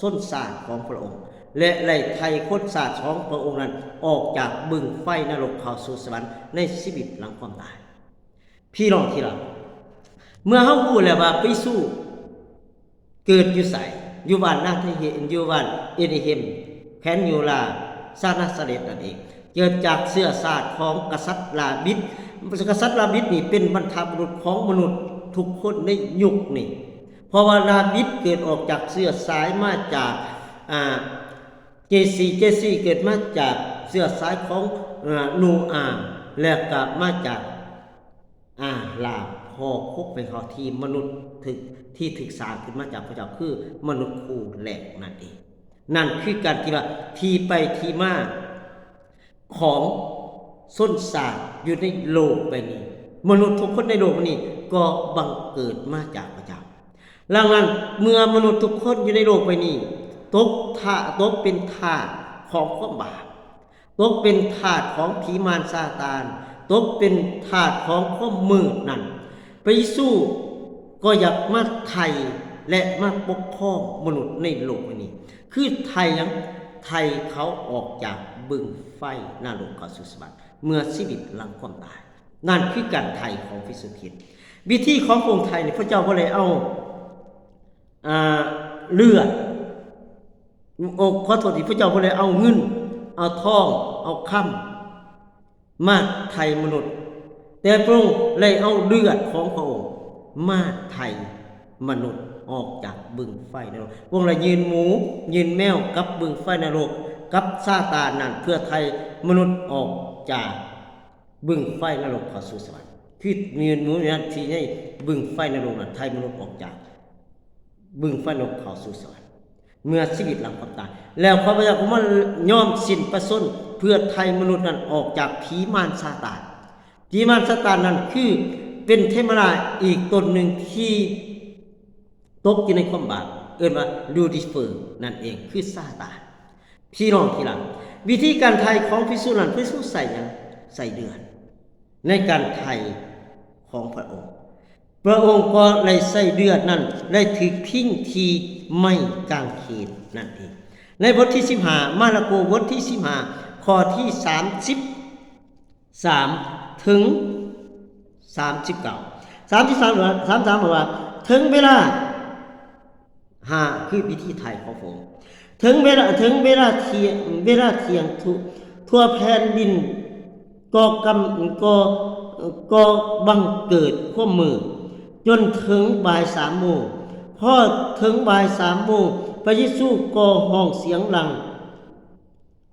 ຊົນຊາດຂອງພະອົງ ແລະ ໄລ່ໄຖ່ຄົນຊາດຂອງພະອົງນັ້ນ ອອກຈາກບຶງໄຟນະລົກເຂົ້າສູ່ສະຫວັນ ໃນຊີວິດຫຼັງຄວາມຕາຍ. ພີ່ນ້ອງທີ່ລັກ, ເມື່ອເຮົາຮູ້ແລ້ວວ່າພະເຢຊູເກີດຢູ່ໃສ, ຢູ່ບ້ານນາເທເຮນ ຢູ່ບ້ານເອເບເຮມ, ແຂວງຢູດາ, ຊາວນາຊາເຣດນັ້ນເອງ, ເກີດຈາກເຊື້ອຊາດຂອງກະສັດດາວິດ. ກະສັດດາວິດນີ້ເປັນບັນພະບຸລຸດຂອງມະນຸດທຸກຄົນໃນຍຸກນີ້, ເພາະວ່າດາວິດເກີດອອກຈາກເຊື້ອສາຍມາຈາກ ອ່າ ເຈຊີ, ເຈຊີເກີດມາຈາກເຊື້ອສາຍຂອງ ເອີ ໂນອາ ແລະ ກໍມາຈາກອາຮາມ, ພໍ່ຄົກແມ່ເຮົາທີ່ມະນຸດຖືກ ທີ່ຖືກສ້າງຂຶ້ນມາຈາກພະເຈົ້າ ຄືມະນຸດຄູ່ແລກນັ້ນເອງ. ນັ້ນຄືການທີ່ວ່າ ທີ່ໄປທີ່ມາຂອງຊົນຊາດຢູ່ໃນໂລກໃບນີ້. ມະນຸດທຸກຄົນໃນໂລກໃບນີ້ກໍບັງເກີດມາຈາກພະເຈົ້າ. ດັ່ງນັ້ນ ເມື່ອມະນຸດທຸກຄົນຢູ່ໃນໂລກໃບນີ້ຕົກທາ ຕົກເປັນທາດຂອງຄວາມບາບ, ຕົກເປັນທາດຂອງຜີມານຊາຕານ, ຕົກເປັນທາດຂອງຄວາມມືດນັ້ນ, ພະເຢຊູກໍຢາກມາໄຖ່ ແລະ ມາປົກຄອງມະນຸດໃນໂລກໃບນີ້. ຄືໄຖ່ຫຍັງ? ໄຖ່ເຂົາອອກຈາກບຶງໄຟນະລົກເຂົ້າສູ່ສະຫວັນ ເມື່ອຊີວິດຫຼັງຄວາມຕາຍ. ນັ້ນຄືການໄຖ່ຂອງພະເຢຊູຄຣິດ. ວິທີຂອງພະອົງໄຖ່ນີ້ ພະເຈົ້າບໍ່ໄດ້ເອົາ ອ່າ ເລືອດ ໂອ ຂໍໂທດທີ່ ພະເຈົ້າບໍ່ໄດ້ເອົາເງິນ ເອົາທອງ ເອົາຄຳມາໄຖ່ມະນຸດ, ແຕ່ພະອົງໄດ້ເອົາເລືອດຂອງພະອົງມາໄຖ່ມະນຸດອອກຈາກບຶງໄຟນະລົກ. ພະອົງໄດ້ຍື່ນໝູ ຍື່ນແມວກັບບຶງໄຟນະລົກ ກັບຊາຕານນັ້ນ ເພື່ອໄຖ່ມະນຸດອອກຈາກ ບຶງໄຟນະລົກເຂົ້າສູ່ສະຫວັນ. ຄືມີມະນຸດທີ່ໃນບຶງໄຟນະລົກນັ້ນ ໄຖ່ມະນຸດອອກຈາກບຶງໄຟນະລົກເຂົ້າສູ່ສະຫວັນ ເມື່ອຊີວິດຫຼັງຄວາມຕາຍ. ແລ້ວພະເຈົ້າກໍມາຍອມສິ້ນພະຊົນ ເພື່ອໄຖ່ມະນຸດນັ້ນອອກຈາກຜີມານຊາຕານ. ຜີມານຊາຕານນັ້ນຄືເປັນເທວະດາອີກຕົນໜຶ່ງທີ່ ຕົກຢູ່ໃນຄວາມບາບ ເອີ້ນວ່າລູຊີເຟີນັ້ນເອງ ຄືຊາຕານ. ພີ່ນ້ອງທີ່ລັກ, ວິທີການໄຖ່ຂອງພະເຢຊູນັ້ນ ພະເຢຊູໃຊ້ຫຍັງ? ໃຊ້ເລືອດໃນການໄຖ່ຂອງພະອົງ. ພະອົງກໍໄດ້ໃຊ້ເລືອດນັ້ນ ໄດ້ຖືກຖິ້ມທີ່ໄມ້ກາງເຂນນັ້ນເອງ. ໃນບົດທີສິບຫ້າ ມາລະໂກ ບົດທີສິບຫ້າ ຂໍ້ທີສາມສິບ ສາມເຖິງສາມສິບເກົ້າ ສາມສິບສາມ ສາມສິບສາມ ບອກວ່າ ເຖິງເວລາ ຫ້າ ຄືພິທີໄຖ່ຂອງພະອົງ. ເຖິງເວລາ ເຖິງເວລາທ່ຽງ ເວລາທ່ຽງ ທົ່ວ ທົ່ວແຜ່ນດິນກໍກຳ ກໍ ກໍບັງເກີດຄວາມມືດ ຈົນເຖິງບ່າຍສາມໂມງ. ພໍເຖິງບ່າຍສາມໂມງ ພະເຢຊູກໍຮ້ອງສຽງດັງ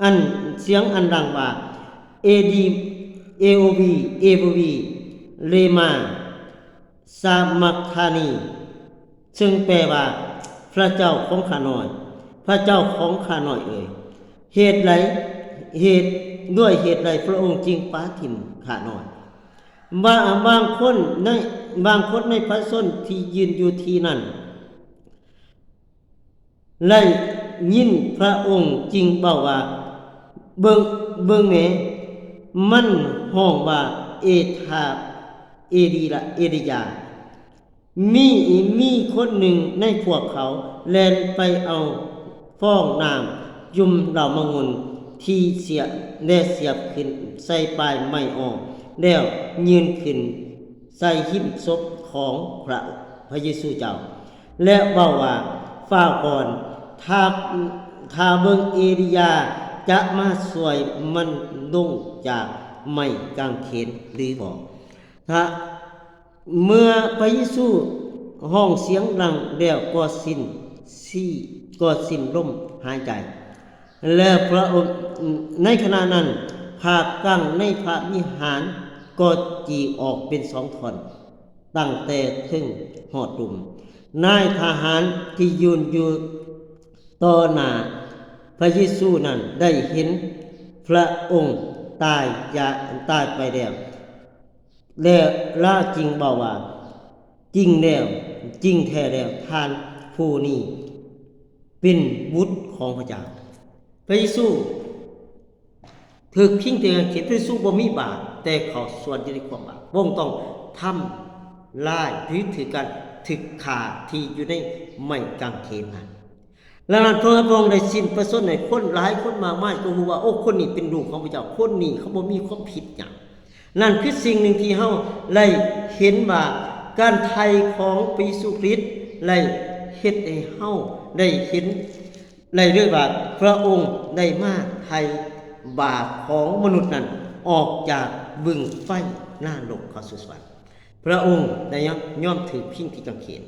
ອັນ ສຽງອັນດັງວ່າ ເອດີ ເອໂອວີ ເອໂອວີ ເລມາ ຊາມັກທານີ ເຊິ່ງແປວ່າ ພະເຈົ້າຂອງຂ້ານ້ອຍ ພະເຈົ້າຂອງຂ້ານ້ອຍເອີຍ ເຫດໃດ ເຫດ ດ້ວຍເຫດໃດພະອົງຈຶ່ງປະຖິ້ມຂ້ານ້ອຍ? ບາ ບາງຄົນໃນ ບາງຄົນໃນປະຊາຊົນທີ່ຢືນຢູ່ທີ່ນັ້ນ ໄດ້ຍິນພະອົງຈຶ່ງເວົ້າວ່າ ເບິ່ງ ເບິ່ງແມ້ ມັນຮ້ອງວ່າ ເອທາ ເອລີລະ ເອລີຢາ. ມີ ມີຄົນໜຶ່ງໃນພວກເຂົາແລ່ນໄປເອົາຟອງນ້ຳຈຸ່ມເຫຼົ້າມະງຸ່ນທີ່ເສຍ ແລະ ສຽບຂຶ້ນໃສ່ປາຍໄມ້ອອກ ແລ້ວຍື່ນຂຶ້ນໃສ່ຫິ້ມສົບ ຂອງພະ ພະເຢຊູເຈົ້າ ແລະ ເວົ້າວ່າ, ຟ້າວກ່ອນ, ຖ້າ, ຖ້າເບິ່ງເອລີຢາຈະມາຊ່ວຍມັນລົງຈາກໄມ້ກາງເຂນຫຼືບໍ່? ຖ້າ ເມື່ອພະເຢຊູຮ້ອງສຽງດັງແລ້ວກໍສິ້ນຊີ ກໍສິ້ນລົມຫາຍໃຈ ແລະ ພະອົງ, ໃນຂະນະນັ້ນ ຜ້າກັ້ງໃນພະວິຫານກໍຈີອອກເປັນສອງທ່ອນ ຕັ້ງແຕ່ເທິງຮອດລຸ່ມ. ນາຍທະຫານທີ່ຢືນຢູ່ຕໍ່ໜ້າພະເຢຊູນັ້ນໄດ້ເຫັນພະອົງຕາຍຈາ, ຕາຍໄປແລ້ວ ແລະ ລາວຈຶ່ງເວົ້າວ່າ, ຈິງແລ້ວ, ຈິງແທ້ແລ້ວ, ທ່ານຜູ້ນີ້ເປັນບຸດຂອງພະເຈົ້າ. ພະເຢຊູຖືກພິງທີ່ກາງເຂນ, ພະເຢຊູບໍ່ມີບາບ, ແຕ່ເຂົາສ່ວນຢູ່ໃນຄວາມບາບ. ພະອົງຕ້ອງທຳລາຍ ຫຼື ຖືກການຖືກຂ້າທີ່ຢູ່ໃນໄມ້ກາງເຂນນັ້ນ. ດັ່ງນັ້ນ ເມື່ອພະອົງໄດ້ສິ້ນພະຊົນໃຫ້ຄົນຫຼາຍຄົນມາກມາຍກໍຮູ້ວ່າ, ໂອ້, ຄົນນີ້ເປັນລູກຂອງພະເຈົ້າ, ຄົນນີ້ເຂົາບໍ່ມີຄວາມຜິດຫຍັງ. ນັ້ນຄືສິ່ງໜຶ່ງທີ່ເຮົາໄດ້ເຫັນວ່າ ການໄຖ່ຂອງພະເຢຊູຄຣິດໄດ້ເຮັດໃຫ້ເຮົາໄດ້ເຫັນໄດ້ເລີຍວ່າ ພະອົງໄດ້ມາໄຖ່ບາບຂອງມະນຸດນັ້ນອອກຈາກບຶງໄຟນະລົກເຂົ້າສູ່ສະຫວັນ. ພະອົງໄດ້ຍອມ, ຍອມຖືກພິງທີ່ກາງເຂນ.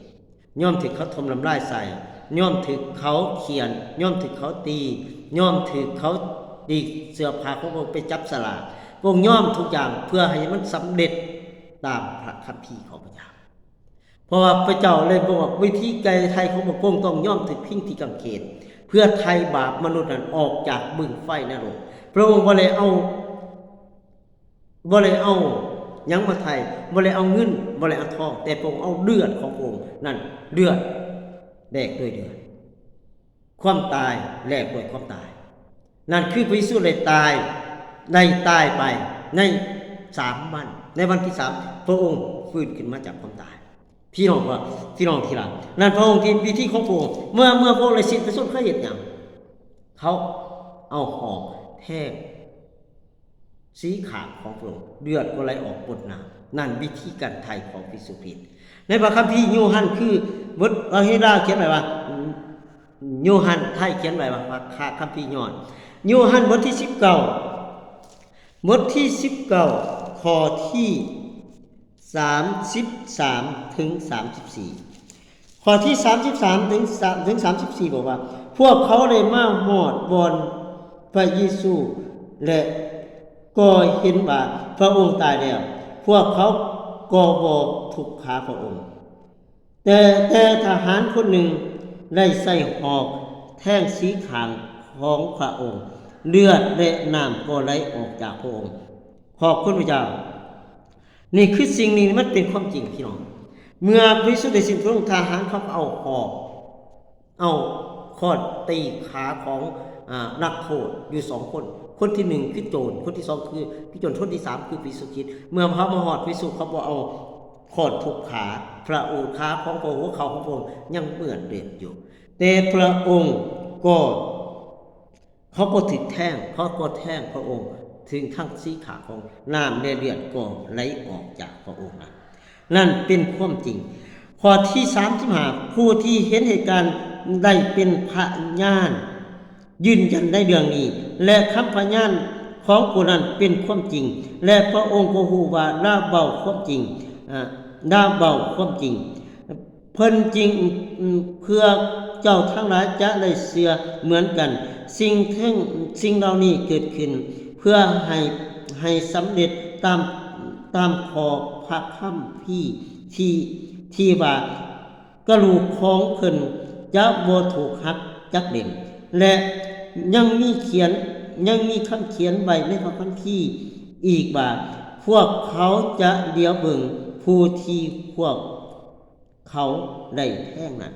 ຍອມຖືກເຂົາຖົ່ມນ້ຳລາຍໃສ່, ຍອມຖືກເຂົາຂ້ຽນ, ຍອມຖືກເຂົາຕີ, ຍອມຖືກເຂົາດີກເສື້ອຜ້າຂອງພະອົງໄປຈັບສະຫຼາກ. ພະອົງຍອມທຸກຢ່າງເພື່ອໃຫ້ມັນສຳເລັດຕາມພະຄຳພີຂອງພະເຈົ້າ. ເພາະວ່າພະເຈົ້າໄດ້ບອກ, ວິທີແກ້ໄຂຂອງພະອົງຕ້ອງຍອມຖືກພິງທີ່ກາງເຂນ ເພື່ອໄຖ່ບາບມະນຸດນັ້ນອອກຈາກບຶງໄຟນະລົກ. ພະອົງບໍ່ໄດ້ເອົາ ບໍ່ໄດ້ເອົາຫຍັງມາໄຖ່, ບໍ່ໄດ້ເອົາເງິນ, ບໍ່ໄດ້ເອົາທອງ, ແຕ່ພະອົງເອົາເລືອດຂອງພະອົງນັ້ນ, ເລືອດແລກດ້ວຍເລືອດ, ຄວາມຕາຍແລກດ້ວຍຄວາມຕາຍ. ນັ້ນຄືພະເຢຊູໄດ້ຕາຍ, ໄດ້ຕາຍໄປໃນສາມວັນ, ໃນວັນທີສາມ ພະອົງຟື້ນຂຶ້ນມາຈາກຄວາມຕາຍ. ພີ່ນ້ອງ, ພີ່ນ້ອງທີ່ລັກ, ນັ້ນພະອົງທີ່, ພິທີຂອງພະອົງ, ເມື່ອ, ເມື່ອພະອົງໄດ້ສິ້ນພະຊົນ, ເຂົາເຮັດຫຍັງ? ເຂົາເອົາຫອກແທງ ສີຂາງຂອງພະອົງ, ເລືອດກໍໄຫຼອອກປົນໜ້າ. ນັ້ນວິທີການໄຖ່ຂອງພະເຢຊູຄຣິດ. ໃນພະຄຳພີໂຍຮັນ ຄືບົດພາສາລາວຂຽນໄວ້ວ່າ, ໂຍຮັນ, ໄທຂຽນໄວ້ວ່າ ພະຄຳພີໂຍຮັນ. ໂຍຮັນບົດທີສິບເກົ້າ, ບົດທີສິບເກົ້າ ຂໍ້ທີສາມສິບສາມ ເຖິງ ສາມສິບສີ່. ຂໍ້ທີສາມສິບສາມ ເຖິງ ເຖິງ ສາມສິບສີ່ ບອກວ່າ, ພວກເຂົາໄດ້ມາຮອດບ່ອນພະເຢຊູ ແລະ ກໍເຫັນວ່າພະອົງຕາຍແລ້ວ, ພວກເຂົາກໍບໍ່ທຸບຂາພະອົງ. ແຕ່, ແຕ່ທະຫານຄົນໜຶ່ງໄດ້ໃຊ້ຫອກແທງສີຂ້າງຂອງພະອົງ, ເລືອດ ແລະ ນ້ຳກໍໄຫຼອອກຈາກພະອົງ. ຂອບຄຸນພະເຈົ້າ. ນີ້ຄືສິ່ງນີ້, ມັນເປັນຄວາມຈິງ, ພີ່ນ້ອງ. ເມື່ອພະເຢຊູໄດ້ສິ້ນພະຊົນ, ທະຫານເຂົາກໍເອົາຫອກ, ເອົາຄ້ອນຕີຂາຂອງ, ອາ, ນັກໂທດຢູ່ສອງຄົນ. ຄົນທີໜຶ່ງຄືໂຈນ, ຄົນທີສອງຄື, ຄືໂຈນ, ຄົນທີສາມຄືພະເຢຊູຄຣິດ. ເມື່ອເຂົາມາຮອດພະເຢຊູ, ເຂົາບໍ່ເອົາຄ້ອນທຸບຂາພະອົງ, ຂາຂອງພະອົງ, ຫົວເຂົ່າຂອງພະອົງຍັງເປື້ອນເລືອດຢູ່. ແຕ່ພະອົງກໍ ເຂົາກໍຖືກແທງ, ເຂົາກໍແທງພະອົງ, ເຖິງທັງສີຂ້າງຂອງນ້ຳ ແລະ ເລືອດກໍໄຫຼອອກຈາກພະອົງນັ້ນ. ນັ້ນເປັນຄວາມຈິງ. ຂໍ້ທີສາມສິບຫ້າ, ຜູ້ທີ່ເຫັນເຫດການໄດ້ເປັນພະຍານຢືນຢັນໃນເລື່ອງນີ້, ແລະ ຄຳພະຍານຂອງຜູ້ນັ້ນເປັນຄວາມຈິງ, ແລະ ພະອົງກໍຮູ້ວ່າລາວເວົ້າຄວາມຈິງ, ອາ, ລາວເວົ້າຄວາມຈິງ. ເພິ່ນຈຶ່ງ, ເພື່ອເຈົ້າທັງຫຼາຍຈະໄດ້ເຊື່ອເໝືອນກັນ. ສິ່ງເຖິງ, ສິ່ງເຫຼົ່ານີ້ເກີດຂຶ້ນເພື່ອໃຫ້, ໃຫ້ສຳເລັດຕາມ, ຕາມຂໍ້ພະຄຳພີທີ່, ທີ່ວ່າ, ກະດູກຂອງເພິ່ນຈະບໍ່ຖືກຫັກຈັກເຫຼັ້ມ. ແລະ ຍັງມີຂຽນ, ຍັງມີຄຳຂຽນໄວ້ໃນພະຄຳພີອີກວ່າ, ພວກເຂົາຈະຫຼຽວເບິ່ງຜູ້ທີ່ພວກ ເຂົາໄດ້ແທງນັ້ນ.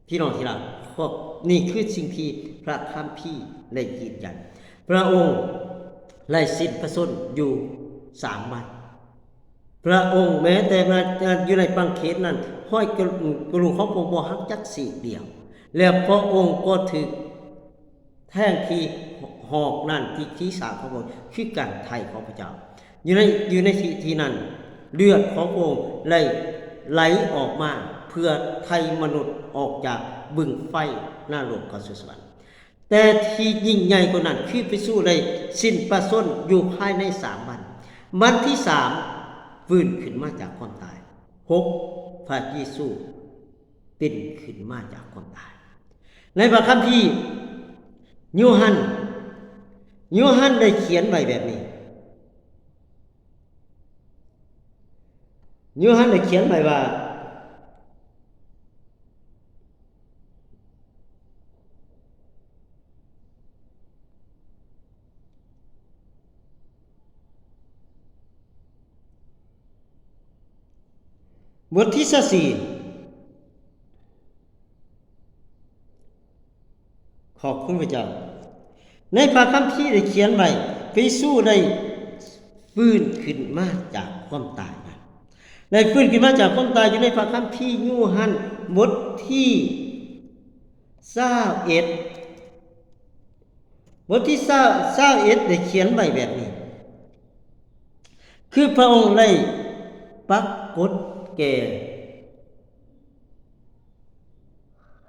ພີ່ນ້ອງທີ່ລັກ, ພວກນີ້ຄືສິ່ງທີ່ພະຄຳພີໄດ້ຢືນຢັນ. ພະອົງໄດ້ສິ້ນພະຊົນຢູ່ສາມວັນ. ພະອົງແມ້ແຕ່ວ່າຢູ່ໃນກາງເຂນນັ້ນ, ຮອຍກະ, ກະດູກຂອງພະອົງບໍ່ຫັກຈັກຊີກດຽວ. ແລະ ພະອົງກໍຖືກ ແທງທີ່ຫອກນັ້ນ, ທີ່, ທີ່ສາຂອງພະອົງ ຄືການໄຖ່ຂອງພະເຈົ້າ. ຢູ່ໃນ, ຢູ່ໃນທີ່, ທີ່ນັ້ນ, ເລືອດຂອງພະອົງໄດ້ ໄຫຼອອກມາ ເພື່ອໄຖ່ມະນຸດອອກຈາກບຶງໄຟນະລົກເຂົ້າສູ່ສະຫວັນ. ແຕ່ທີ່ຍິ່ງໃຫຍ່ກວ່ານັ້ນ ຄືພະເຢຊູໄດ້ສິ້ນພະຊົນຢູ່ພາຍໃນສາມວັນ. ວັນທີສາມຟື້ນຂຶ້ນມາຈາກຄວາມຕາຍ. ຫົກ ພະເຢຊູເປັນຂຶ້ນມາຈາກຄວາມຕາຍ. ໃນພະຄຳພີໂຍຮັນ, ໂຍຮັນໄດ້ຂຽນໄວ້ແບບນີ້. ໂຍຮັນໄດ້ຂຽນໄວ້ວ່າ ບົດທີຊາວສີ່ ຂອບຄຸນພະເຈົ້າ. ໃນພະຄຳພີໄດ້ຂຽນໄວ້ ພະເຢຊູໄດ້ຟື້ນຂຶ້ນມາຈາກຄວາມຕາຍນັ້ນ, ໄດ້ຟື້ນຂຶ້ນມາຈາກຄວາມຕາຍ ຢູ່ໃນພະຄຳພີໂຍຮັນບົດທີຊາວເອັດ ບົດທີຊາວ ຊາວເອັດ ໄດ້ຂຽນໄວ້ແບບນີ້ ຄືພະອົງໄດ້ປາກົດແກ່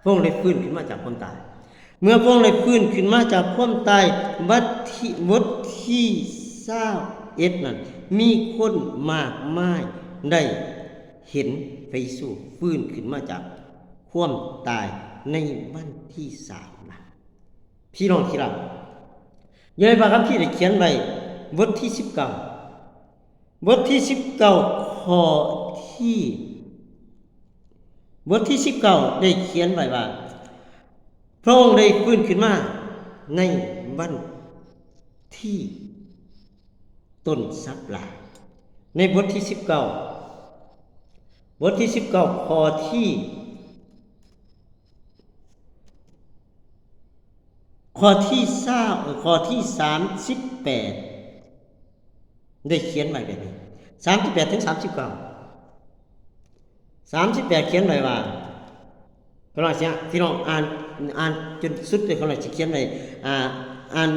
ພະອົງໄດ້ຟື້ນຂຶ້ນມາຈາກຄວາມຕາຍ. ເມື່ອພະອົງໄດ້ຟື້ນຂຶ້ນມາຈາກຄວາມຕາຍ ບັດທີ ບົດທີຊາວເອັດນັ້ນ ມີຄົນມາກມາຍໄດ້ເຫັນພະເຢຊູຟື້ນຂຶ້ນມາຈາກຄວາມຕາຍໃນວັນທີສາມນັ້ນ. ພີ່ນ້ອງທີ່ຮັກ, ຢູ່ໃນພະຄຳພີໄດ້ຂຽນໄວ້ ບົດທີສິບເກົ້າ ບົດທີສິບເກົ້າ ຂໍ້ທີ ບົດທີສິບເກົ້າ ໄດ້ຂຽນໄວ້ວ່າ ພະອົງໄດ້ຟື້ນຂຶ້ນມາໃນວັນທີຕົ້ນສັບລາ. ໃນບົດທີສິບເກົ້າ ບົດທີສິບເກົ້າ ຂໍ້ທີ ຂໍ້ທີຊາວ ເອີ ຂໍ້ທີສາມສິບແປດ ໄດ້ຂຽນໄວ້ແບບນີ້ ສາມສິບແປດເຖິງສາມສິບເກົ້າ. ສາມສິບແປດ ຂຽນໄວ້ວ່າ ຂ້ານ້ອຍຊິ ພີ່ນ້ອງອ່ານ ອ່ານຈົນສຸດເລີຍ ຂ້ານ້ອຍຊິຂຽນໄວ້ ອ່າ ອ່ານ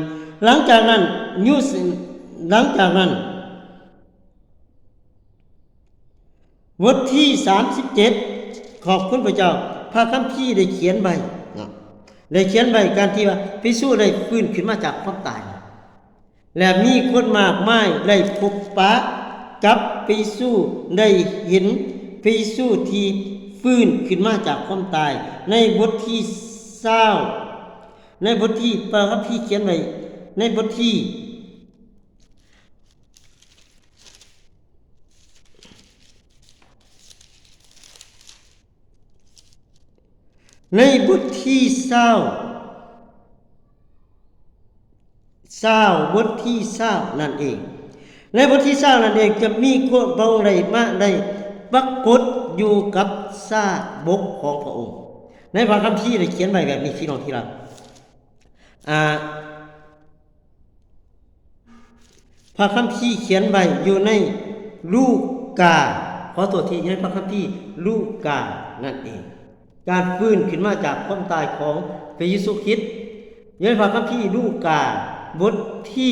ຫຼັງຈາກນັ້ນ ຢູ ຫຼັງຈາກນັ້ນ ບົດທີສາມສິບເຈັດ ຂອບຄຸນພະເຈົ້າ ພະຄຳພີໄດ້ຂຽນໄວ້ເນາະ ໄດ້ຂຽນໄວ້ການທີ່ວ່າ ພະເຢຊູໄດ້ຟື້ນຂຶ້ນມາຈາກຄວາມຕາຍ ແລະ ມີຄົນມາກມາຍໄດ້ພົບປະກັບພະເຢຊູ ໄດ້ເຫັນພະເຢຊູທີ່ຟື້ນຂຶ້ນມາຈາກຄວາມຕາຍ. ໃນບົດທີຊາວ ໃນບົດທີ່ພະຄຳພີຂຽນໄວ້ ໃນບົດທີ່ ໃນບົດທີຊາວ ຊາວ ບົດທີຊາວນັ້ນເອງ ໃນບົດທີຊາວນັ້ນເອງ ຈະມີພະອົງໄດ້ມາ ໄດ້ປາກົດຢູ່ກັບຊາວບົກຂອງພະອົງ. ໃນພະຄຳພີໄດ້ຂຽນໄວ້ແບບນີ້ ພີ່ນ້ອງທີ່ຮັກ ອ່າ ພະຄຳພີຂຽນໄວ້ຢູ່ໃນລູກາ ຂໍໂທດທີ ໃນພະຄຳພີລູການັ້ນເອງ ການຟື້ນຂຶ້ນມາຈາກຄວາມຕາຍຂອງພະເຢຊູຄຣິດ ຢູ່ໃນພະຄຳພີລູກາ ບົດທີ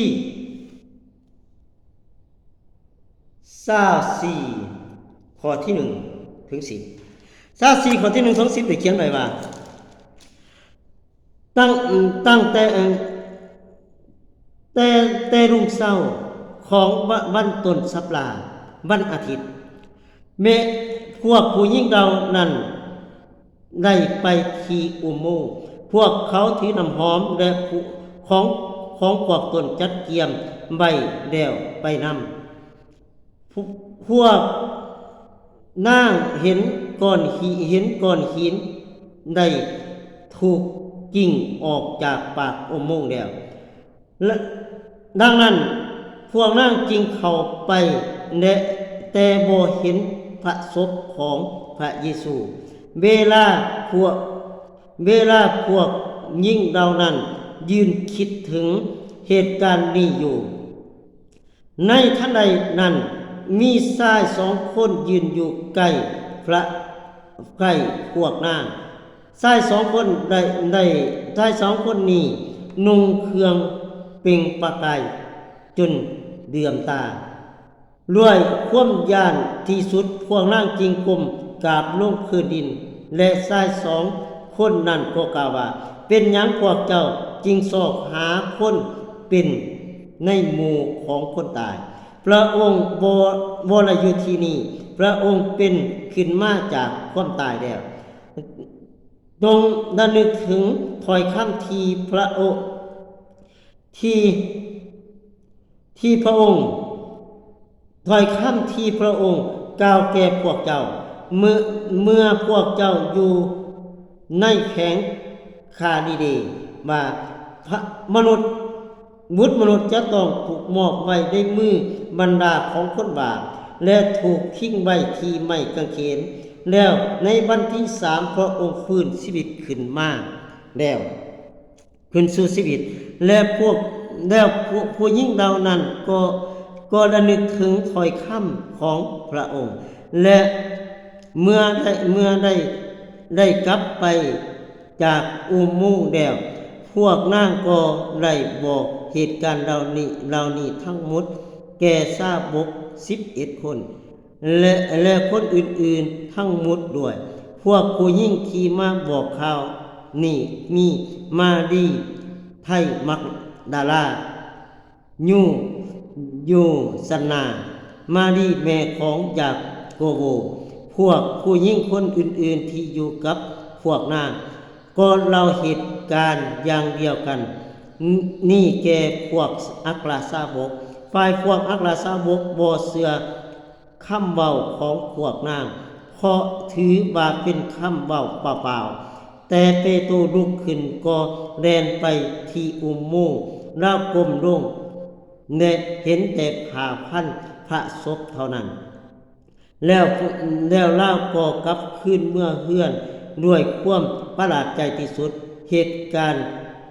ຊາວສີ່ ຂໍ້ທີໜຶ່ງເຖິງສິບ ຊາວສີ່ ຂໍ້ທີໜຶ່ງເຖິງສິບ ໄດ້ຂຽນໄວ້ວ່າ ຕັ້ງ ຕັ້ງແຕ່ ເອີ ແຕ່ ແຕ່ລຸງເຊົ້າຂອງວະ ວັນຕົ້ນສັບລາ ວັນອາທິດ ແມ່ ພວກຜູ້ຍິງເຫຼົ່ານັ້ນໄດ້ໄປທີ່ອຸໂມງ ພວກເຂົາຖືນ້ຳຫອມ ແລະ ຂອງ ຂອງພວກຕົນຈັດກຽມໄວ້ແລ້ວໄປນຳ. ພວກ ພວກນາງເຫັນກ້ອນຫີ ເຫັນກ້ອນຫີນໄດ້ຖືກກິ້ງອອກຈາກປາກອຸໂມງແລ້ວ ແລະ ດັ່ງນັ້ນ ພວກນາງຈຶ່ງເຂົ້າໄປ ແລະ ແຕ່ບໍ່ເຫັນພະສົບຂອງພະເຢຊູ. ເວລາພວກ ເວລາພວກຍິງເຫຼົ່ານັ້ນຢືນຄິດເຖິງເຫດການນີ້ຢູ່ ໃນທັນໃດນັ້ນ ມີຊາຍສອງຄົນຢືນຢູ່ໃກ້ພະ ໃກ້ພວກນາງ. ຊາຍສອງຄົນໄດ້ ໄດ້ ຊາຍສອງຄົນນີ້ນຸ່ງເຄື່ອງເປັ່ງປະກາຍຈົນເຫຼືອມຕາ. ດ້ວຍຄວາມຢ້ານທີ່ສຸດ ພວກນາງຈຶ່ງກົ້ມ ກາບລົງພື້ນດິນ, ແລະ ຊາຍສອງຄົນນັ້ນກໍກ່າວວ່າ, ເປັນຫຍັງພວກເຈົ້າຈຶ່ງຊອກຫາຄົນເປັນໃນໝູ່ຂອງຄົນຕາຍ? ພຣະອົງບໍ່ ບໍ່ໄດ້ຢູ່ທີ່ນີ້, ພຣະອົງເປັນຂຶ້ນມາຈາກຄວາມຕາຍແລ້ວ. ຈົ່ງລະນຶກເຖິງຖ້ອຍຄຳທີ່ພຣະອົງ ທີ່ ທີ່ພຣະອົງ ຖ້ອຍຄຳທີ່ພຣະອົງກ່າວແກ່ພວກເຈົ້າ ເມື່ອ ເມື່ອພວກເຈົ້າຢູ່ໃນແຂວງຄາລິເລ ວ່າ ພະ ມະນຸດ ບຸດມະນຸດຈະຕ້ອງຖືກມອບໄວ້ໃນມືບັນດາຂອງຄົນບາບ ແລະ ຖືກຖິ້ມໄວ້ທີ່ໄມ້ກາງເຂນ. ແລ້ວໃນວັນທີສາມພຣະອົງຟື້ນຊີວິດຂຶ້ນມາແລ້ວ ຄືນສູ່ຊີວິດ ແລະ ພວກ ແລ້ວພວກຜູ້ຍິງເຫຼົ່ານັ້ນກໍ ກໍລະນຶກເຖິງຖ້ອຍຄຳຂອງພຣະອົງ ແລະ ເມື່ອໄດ້ ເມື່ອໄດ້ ໄດ້ກັບໄປຈາກອຸໂມງແລ້ວ ພວກນາງກໍໄດ້ບອກເຫດການເຫຼົ່ານີ້ ເຫຼົ່ານີ້ທັງໝົດແກ່ຊາວບົກສິບເອັດຄົນ ແລະ ແລະ ຄົນອື່ນໆທັງໝົດດ້ວຍ. ພວກຜູ້ຍິງທີ່ມາບອກຂ່າວນີ້ມີມາຣີໄທມັກດາລາ, ຍູ ໂຍຊະນາ, ມາຣີແມ່ຂອງຢາໂກໂບ. ພວກຜູ້ຍິງຄົນອື່ນໆທີ່ຢູ່ກັບພວກນາງ ກໍເລົ່າເຫດການຢ່າງດຽວກັນນີ້ແກ່ພວກອັກລະສາວົກ. ຝ່າຍພວກອັກລະສາວົກບໍ່ເຊື່ອຄຳເວົ້າຂອງພວກນາງ, ເພາະຖືວ່າເປັນຄຳເວົ້າເປົ່າໆ. ແຕ່ເປໂຕລຸກຂຶ້ນກໍແລ່ນໄປທີ່ອຸໂມງ, ລາວກົ້ມລົງ ແລະ ເຫັນແຕ່ຜ້າພັນພະສົບເທົ່ານັ້ນ. ແລ້ວ ແລ້ວລາວກໍກັບຄືນເມືອເຮືອນດ້ວຍຄວາມປະຫຼາດໃຈທີ່ສຸດ ເຫດການ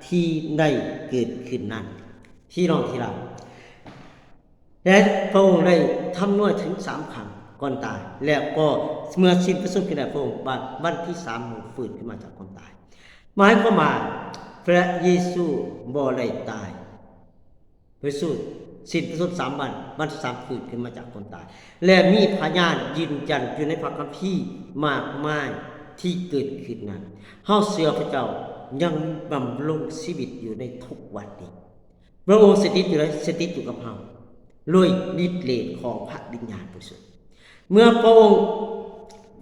ທີ່ໄດ້ເກີດຂຶ້ນນັ້ນ. ພີ່ນ້ອງທີ່ຮັກ, ແລະ ພະອົງໄດ້ທຳນວຍເຖິງສາມຄັ້ງກ່ອນຕາຍ, ແລ້ວກໍເມື່ອສິ້ນພະຊົນม์ພະໄທແລ້ວ ພະອົງ ວັນທີສາມ ຟື້ນຂຶ້ນມາຈາກຄວາມຕາຍ. ໝາຍຄວາມວ່າ ພະເຢຊູບໍ່ໄດ້ຕາຍ. ພະເຢຊູສິ້ນພະຊົນສາມວັນ, ວັນທີສາມຟື້ນຂຶ້ນມາຈາກຄວາມຕາຍ ແລະ ມີພະຍານຢືນຢັນຢູ່ໃນພະຄຳພີມາກມາຍທີ່ເກີດຂຶ້ນນັ້ນ. ເຮົາເຊື່ອພະເຈົ້າຍັງດຳລົງຊີວິດຢູ່ໃນທຸກວັນນີ້. ພະອົງສະຖິດຢູ່ໃດ? ສະຖິດຢູ່ກັບເຮົາ ໂດຍລິດເດດຂອງພະວິນຍານບໍລິສຸດ. ເມື່ອພະອົງ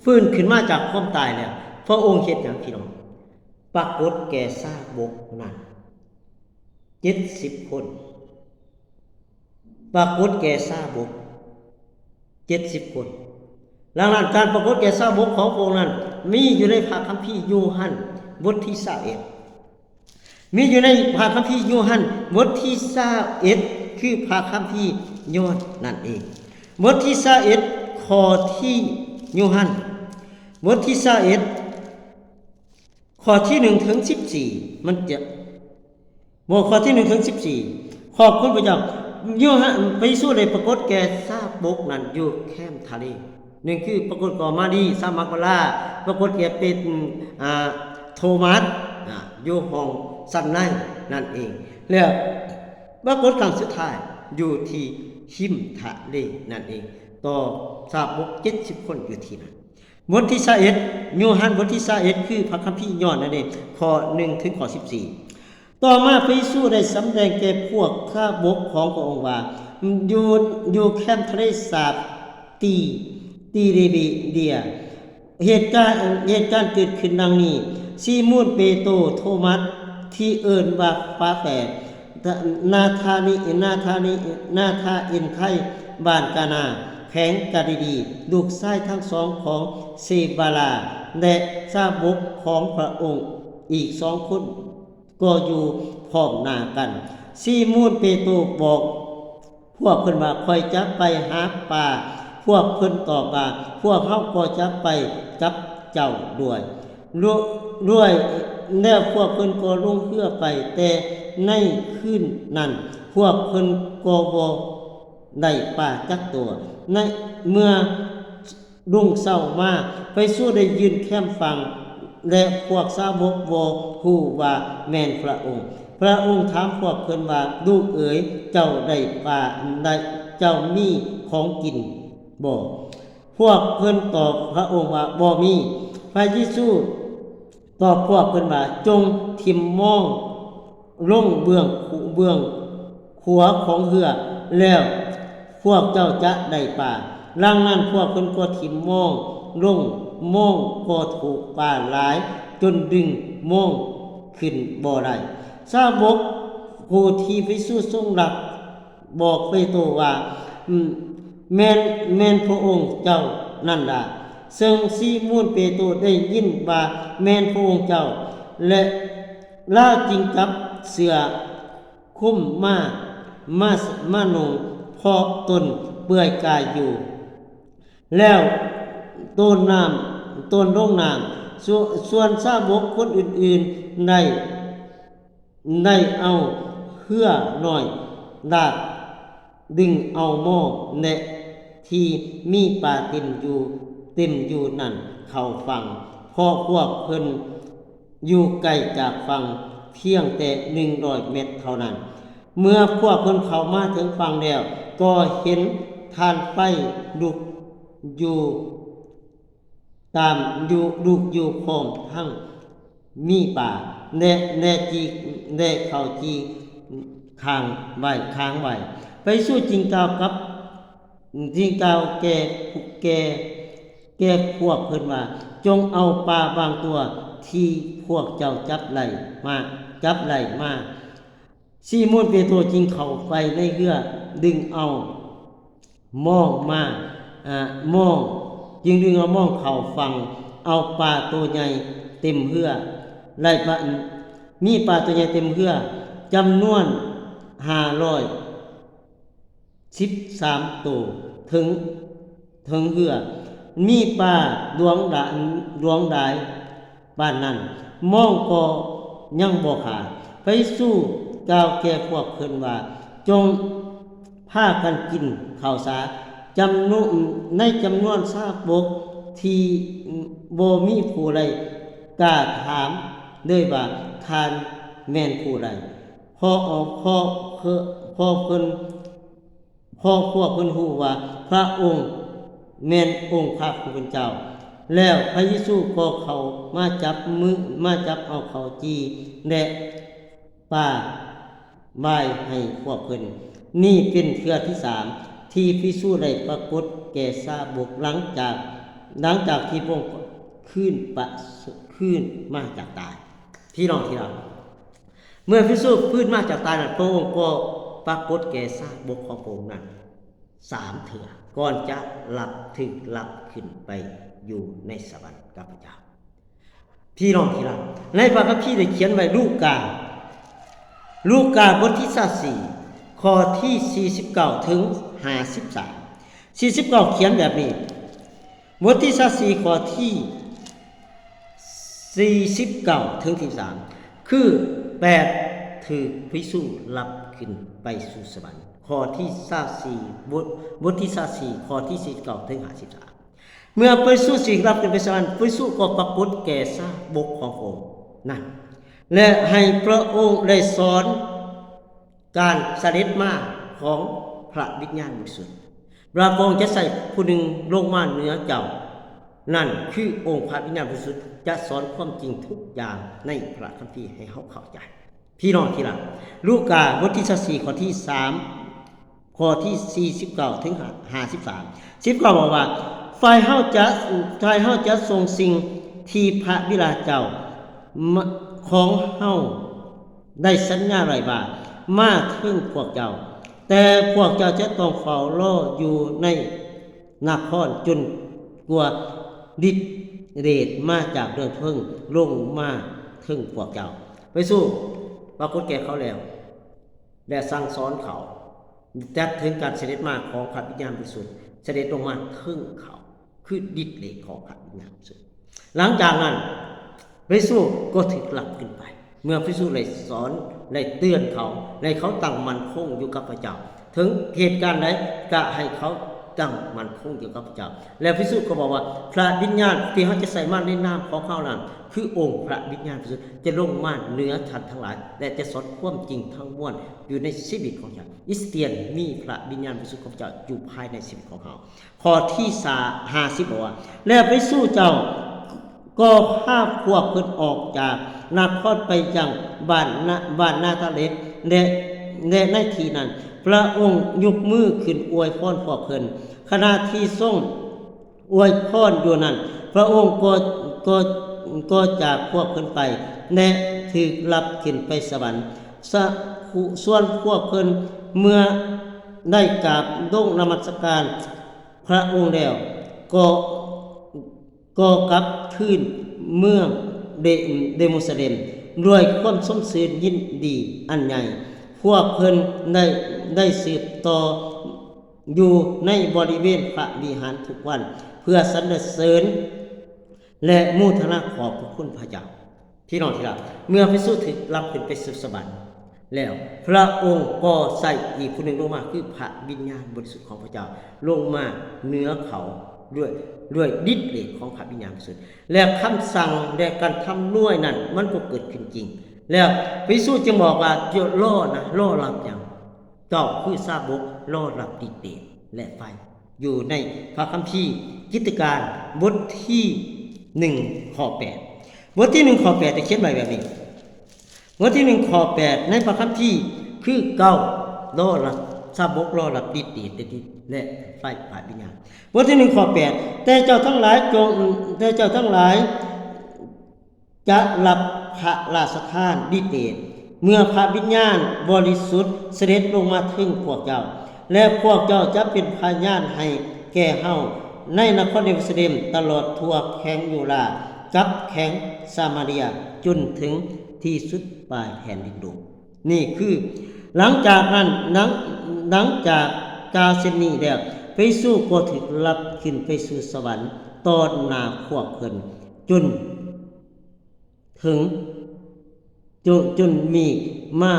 ຟື້ນຂຶ້ນມາຈາກຄວາມຕາຍແລ້ວ, ພະອົງເຮັດຫຍັງ ພີ່ນ້ອງ? ປາກົດແກ່ຊາວົກນັ້ນ ເຈັດສິບຄົນ, ປາກົດແກ່ຊາວົກເຈັດສິບຄົນ. ດັ່ງນັ້ນ ການປາກົດແກ່ຊາວົກຂອງພະອົງນັ້ນ ມີຢູ່ໃນພະຄຳພີໂຍຮັນບົດທີຊາວເອັດ, ມີຢູ່ໃນພະຄຳພີໂຍຮັນບົດທີຊາວເອັດ ຄືພະຄຳພີໂຍຮັນນັ້ນເອງ. ບົດທີຊາວເອັດ ຂໍ້ທີ່ ໂຍຮັນ ບົດທີຊາວເອັດ ຂໍ້ທີໜຶ່ງເຖິງສິບສີ່ ມັນຈະ ບໍ ຂໍ້ທີໜຶ່ງເຖິງສິບສີ່ ຂອບຄຸນພະເຈົ້າ. ໂຍຮັນ ພະເຢຊູໄດ້ປາກົດແກ່ຊາວົກນັ້ນຢູ່ແຄມທະເລ. ໜຶ່ງຄືປາກົດຕໍ່ມາຣີ ຊາວມັກດາລາ, ປາກົດແກ່ເປດ ອາ ໂທມັດ ອາ ຢູ່ຫ້ອງຊັ້ນໃນນັ້ນເອງ ແລ້ວປາກົດຄັ້ງສຸດທ້າຍຢູ່ທີ່ຮິມທະເລນັ້ນເອງ ຕໍ່ຊາວົກເຈັດສິບຄົນຢູ່ທີ່ນັ້ນ. ບົດທີຊາວເອັດ ໂຍຮັນບົດທີຊາວເອັດ ຄືພະຄຳພີໂຍຮັນນັ້ນເອງ ຂໍ້ໜຶ່ງເຖິງຂໍ້ສິບສີ່. ຕໍ່ມາພະເຢຊູໄດ້ສຳແດງແກ່ພວກຊາວົກຂອງພະອົງວ່າ ຢູ່ ຢູ່ແຄມທະເລສາບຕີ ຕີເຣເບເດຍ ເຫດການ ເຫດການເກີດຂຶ້ນດັ່ງນີ້: ຊີໂມນເປໂຕ, ໂທມັດທີ່ເອີ້ນວ່າຝາແຝດ, ນາທານີ ນາທານີ ນາທາເອນໄທບ້ານການາ ແຂວງກາລີລີ, ລູກຊາຍທັງສອງຂອງເຊບາລາ ແລະ ຊາວົກຂອງພະອົງອີກສອງຄົນກໍຢູ່ພ້ອມໜ້າກັນ. ຊີໂມນເປໂຕບອກ ພວກເພິ່ນວ່າ ຂ້ອຍຈະໄປຫາປາ. ພວກເພິ່ນຕອບວ່າ ພວກເຮົາກໍຈະໄປກັບເຈົ້າດ້ວຍ. ດ້ວຍ ແລ້ວພວກເພິ່ນກໍລົງເຮືອໄປ, ແຕ່ໃນຄືນນັ້ນພວກເພິ່ນກໍບໍ່ໄດ້ປາຈັກຕົວ. ໃນເມື່ອ ລຸງເຊົ້າມາ, ພະເຢຊູໄດ້ຢືນແຄມຝັ່ງ ແລະ ພວກສາວົກບໍ່ຮູ້ວ່າແມ່ນພະອົງ. ພະອົງຖາມພວກເພິ່ນວ່າ, ລູກເອີຍ, ເຈົ້າໄດ້ປາໄດ້ ເຈົ້າມີຂອງກິນບໍ່? ພວກເພິ່ນຕອບພະອົງວ່າ, ບໍ່ມີ. ພະເຢຊູຕອບພວກເພິ່ນວ່າ, ຈົ່ງຖິ້ມໝ້ອງລົງເບື້ອງ, ເບື້ອງຂວາຂອງເຮືອ, ແລ້ວພວກເຈົ້າຈະໄດ້ປາ. ດັ່ງນັ້ນພວກເພິ່ນກໍຖິ້ມໝ້ອງລົງ, ໝ້ອງກໍຖືກປາຫຼາຍຈົນດຶງໝ້ອງຂຶ້ນບໍ່ໄດ້. ສາວົກຜູ້ທີ່ພະເຢຊູຊົງລັກ ບອກເປໂຕວ່າ, ແມ່ນ, ແມ່ນພະອົງເຈົ້ານັ້ນລະ. ເຊິ່ງຊີໂມນເປໂຕໄດ້ຍິນວ່າແມ່ນພະອົງເຈົ້າ, ແລະ ລາວຈຶ່ງຈັບເສື້ອຄຸມມາ, ມາ, ມານຸ່ງ, ເພາະຕົນເປືອຍກາຍຢູ່, ແລ້ວໂຕນນ້ຳ, ໂຕນລົງນ້ຳ. ສ່ວນ, ສ່ວນສາວົກຄົນອື່ນໆໄດ້ ໄດ້ເອົາເຮືອນ້ອຍລາກດຶງເອົາໝ້ອງ ແລະ ທີ່ມີປາເຕັມຢູ່, ເຕັມຢູ່ນັ້ນເຂົ້າຝັ່ງ, ເພາະພວກເພິ່ນຢູ່ໄກຈາກຝັ່ງພຽງແຕ່ໜຶ່ງຮ້ອຍແມັດເທົ່ານັ້ນ. ເມື່ອພວກເພິ່ນເຂົ້າມາເຖິງຝັ່ງແລ້ວ, ກໍເຫັນຖ່ານໄຟລຸກຢູ່ ຕາມຢູ່ ລຸກຢູ່ ພ້ອມທັງມີປາ ແລະ ແລະ ຈີ່ ແລະ ເຂົ້າຈີ່ຄ້າງໄວ້, ຄ້າງໄວ້. ພະເຢຊູຈຶ່ງກ່າວກັບ, ຈຶ່ງກ່າວແກ່, ແກ່, ແກ່ພວກເພິ່ນວ່າ, ຈົ່ງເອົາປາບາງຕົວທີ່ພວກເຈົ້າຈັບໄດ້ມາ, ຈັບໄດ້ມາ. ຊີໂມນເປໂຕຈຶ່ງເຂົ້າໄປໃນເຮືອ, ດຶງເອົາ ມອງມາ, ອາ, ມອງ, ຈຶ່ງດຶງເອົາມອງເຂົ້າຝັ່ງ, ເອົາປາໂຕໃຫຍ່ເຕັມເຮືອ, ໄດ້ປາ, ມີປາໂຕໃຫຍ່ເຕັມເຮືອ ຈຳນວນຫ້າຮ້ອຍສິບສາມໂຕເຖິງ, ເຖິງເຮືອ, ມີປາຫຼວງຫຼາ, ຫຼວງຫຼາຍ ປານນັ້ນ, ມອງກໍຍັງບໍ່ຂາດ. ພະເຢຊູກ່າວແກ່ພວກເພິ່ນວ່າ, ຈົ່ງພາກັນກິນເຂົ້າສາ. ຈຳນວນ, ໃນຈຳນວນສາວົກທີ່ບໍ່ມີຜູ້ໃດກ້າຖາມເລີຍວ່າ, ທ່ານແມ່ນຜູ້ໃດ? ເພາະ, ເພາະ, ເພາະເພິ່ນ ເພາະພວກເພິ່ນຮູ້ວ່າພະອົງແມ່ນອົງພະຜູ້ເປັນເຈົ້າ. ແລ້ວພະເຢຊູກໍເຂົ້າມາຈັບມື, ມາຈັບເອົາເຂົ້າຈີ່ ແລະ ປາໄວ້ໃຫ້ພວກເພິ່ນ. ນີ້ເປັນເທື່ອທີສາມທີ່ພະເຢຊູໄດ້ປາກົດແກ່ສາວົກຫຼັງຈາກ, ຫຼັງຈາກທີ່ພະອົງຄືນປະ, ຄືນມາຈາກຕາຍ. ພີ່ນ້ອງທີ່ຮັກ, ເມື່ອພະເຢຊູຟື້ນມາຈາກຕາຍນັ້ນ, ພະອົງກໍປາກົດແກ່ສາວົກຂອງພະອົງນັ້ນສາມເທື່ອ ກ່ອນຈະຮັບ, ຖືກຮັບຂຶ້ນໄປຢູ່ໃນສະຫວັນກັບພະເຈົ້າ. ພີ່ນ້ອງທີ່ຮັກ, ໃນພະຄຳພີໄດ້ຂຽນໄວ້ ລູກາ, ລູກາບົດທີຊາວສີ່ ຂໍ້ທີສີ່ສິບເກົ້າເຖິງຫ້າສິບສາມ. ສີ່ສິບເກົ້າຂຽນແບບນີ້, ບົດທີຊາວສີ່ ຂໍ້ທີສີ່ສິບເກົ້າເຖິງສີ່ສິບສາມ ຄືແປດ ຖືກພະເຢຊູຮັບຂຶ້ນໄປສູ່ສະຫວັນ. ຂໍ້ທີຊາວສີ່ ບົດ, ບົດທີຊາວສີ່ ຂໍ້ທີສີ່ສິບເກົ້າເຖິງຫ້າສິບສາມ. ເມື່ອພະເຢຊູຖືກຮັບຂຶ້ນໄປສະຫວັນ, ພະເຢຊູກໍປາກົດແກ່ສາວົກຂອງພະອົງນັ້ນ ແລະ ໃຫ້ພະອົງໄດ້ສອນ ການສະເດັດມາຂອງພະວິນຍານບໍລິສຸດ, ວ່າພະອົງຈະໃຊ້ຜູ້ໜຶ່ງລົງມາເໜືອເຈົ້າ, ນັ້ນຄືອົງພະວິນຍານບໍລິສຸດ ຈະສອນຄວາມຈິງທຸກຢ່າງໃນພະຄຳພີໃຫ້ເຮົາເຂົ້າໃຈ. ພີ່ນ້ອງທີ່ຮັກ, ລູກາບົດທີຊາວສີ່ ຂໍ້ທີສາມ, ຂໍ້ທີສີ່ສິບເກົ້າເຖິງຫ້າສິບສາມ. ສິບເກົ້າບອກວ່າ, ຝ່າຍເຮົາຈະ, ຝ່າຍເຮົາຈະສົ່ງສິ່ງທີ່ພະບິດາເຈົ້າ ມະ, ຂອງເຮົາ ໄດ້ສັນຍາໄວ້ວ່າ ມາເຖິງພວກເຈົ້າ, ແຕ່ພວກເຈົ້າຈະຕ້ອງເຝົ້າລໍຢູ່ໃນນະຄອນ ຈົນກວ່າລິດເດດມາຈາກເບື້ອງເທິງລົງມາເຖິງພວກເຈົ້າ. ພະເຢຊູປາກົດແກ່ເຂົາແລ້ວ ແລະ ສັ່ງສອນເຂົາ, ຈັດເຖິງການສະເດັດມາຂອງພະວິນຍານບໍລິສຸດ ສະເດັດລົງມາເຖິງເຂົາ. ຄືລິດເດດຂອງພະວິນຍານບໍລິສຸດ. ຫຼັງຈາກນັ້ນ ພະເຢຊູກໍຖືກຮັບຂຶ້ນໄປ. ເມື່ອພະເຢຊູໄດ້ສອນ, ໄດ້ເຕືອນເຂົາ, ໃຫ້ເຂົາຕັ້ງໝັ້ນຄົງຢູ່ກັບພະເຈົ້າ, ເຖິງເຫດການໃດກໍໃຫ້ເຂົາ ຕັ້ງໝັ້ນຄົງຢູ່ກັບພະເຈົ້າ. ແລ້ວພະເຢຊູກໍບອກວ່າ ພະວິນຍານທີ່ເຮົາຈະໃສ່ມາໃນນາມຂອງເຮົານັ້ນ ຄືອົງພະວິນຍານບໍລິສຸດ ຈະລົງມາເໜືອທ່ານທັງຫຼາຍ ແລະ ຈະສອນຄວາມຈິງທັງມວນຢູ່ໃນຊີວິດຂອງເຈົ້າ. ຄຣິສຕຽນມີພະວິນຍານບໍລິສຸດຂອງເຈົ້າຢູ່ພາຍໃນຊີວິດຂອງເຮົາ. ຂໍ້ທີສາ ຫ້າສິບ ບອກວ່າ ແລ້ວພະເຢຊູເຈົ້າກໍພາພວກເພິ່ນອອກຈາກນະຄອນໄປຍັງບ້ານນາ ບ້ານນາຊາເລັດ ແລະ ແລະ ໃນທີ່ນັ້ນ ພະອົງຍົກມືຂຶ້ນອວຍພອນພວກເພິ່ນ. ຂະນະທີ່ຊົງອວຍພອນຢູ່ນັ້ນ ພະອົງກໍ ກໍ ກໍຈາກພວກເພິ່ນໄປ ແລະ ຖືກຮັບຂຶ້ນໄປສະຫວັນ. ສະ ສ່ວນພວກເພິ່ນເມື່ອໄດ້ກາບລົງນະມັດສະການພະອົງແລ້ວ ກໍ ກໍກັບຄືນເມືອງເຢຣູຊາເລັມດ້ວຍຄວາມຊົມຊື່ນຍິນດີອັນໃຫຍ່. ພວກເພິ່ນໄດ້ ໄດ້ສືບຕໍ່ຢູ່ໃນບໍລິເວນພະວິຫານທຸກວັນ ເພື່ອສັນລະເສີນ ແລະ ໂມທະນາຂອບພະຄຸນພະເຈົ້າ. ພີ່ນ້ອງທີ່ຮັກ, ເມື່ອພະເຢຊູຖືກຮັບຂຶ້ນໄປສູ່ສະຫວັນແລ້ວ, ພະອົງກໍໃສ່ອີກຜູ້ໜຶ່ງລົງມາ ຄືພະວິນຍານບໍລິສຸດຂອງພະເຈົ້າ ລົງມາເໜືອເຂົາດ້ວຍ ດ້ວຍລິດເດດຂອງພະວິນຍານບໍລິສຸດ ແລະ ຄຳສັ່ງ ແລະ ການທຳນວຍນັ້ນ ມັນກໍເກີດຂຶ້ນຈິງ. ແລ້ວພະເຢຊູຈຶ່ງບອກວ່າ ເຈົ້າລໍນະ, ລໍຮັບຫຍັງ? ເຈົ້າຄືຊາວບົກ ລໍຮັບລິດເດດ ແລະ ໄຟ ຢູ່ໃນພະຄຳພີກິດຕະການ ບົດທີໜຶ່ງ ຂໍ້ແປດ. ບົດທີໜຶ່ງ ຂໍ້ແປດ ໄດ້ຂຽນໄວ້ແບບນີ້. ບົດທີໜຶ່ງ ຂໍ້ແປດ ໃນພະຄຳພີຄືເກົ່າ, ລໍຮັບ, ຊາວບົກລໍຮັບລິດເດດ ແລະ ໄຟພະວິນຍານ. ບົດທີໜຶ່ງ ຂໍ້ແປດ ແຕ່ເຈົ້າທັງຫຼາຍຈົ່ງ, ແຕ່ເຈົ້າທັງຫຼາຍ ຈະຮັບພະລາຊະທານລິດເດດ ເມື່ອພະວິນຍານບໍລິສຸດສະເດັດລົງມາເຖິງພວກເຈົ້າ ແລະ ພວກເຈົ້າຈະເປັນພະຍານໃຫ້ແກ່ເຮົາໃນນະຄອນເຢຣູຊາເລັມ, ຕະຫຼອດທົ່ວແຂວງຢູດາ ກັບແຂວງສາມາເຣຍ ຈົນເຖິງທີ່ສຸດປາຍແຜ່ນດິນໂລກ. ນີ້ຄື ຫຼັງຈາກນັ້ນ, ຫຼັງ, ຫຼັງຈາກກ່າວເຊັ່ນນີ້ແລ້ວ, ພະເຢຊູກໍຖືກຮັບຂຶ້ນໄປສູ່ສະຫວັນຕໍ່ໜ້າພວກເພິ່ນ ຈົນ ເຖິງ ຈົນ, ຈົນມີມາ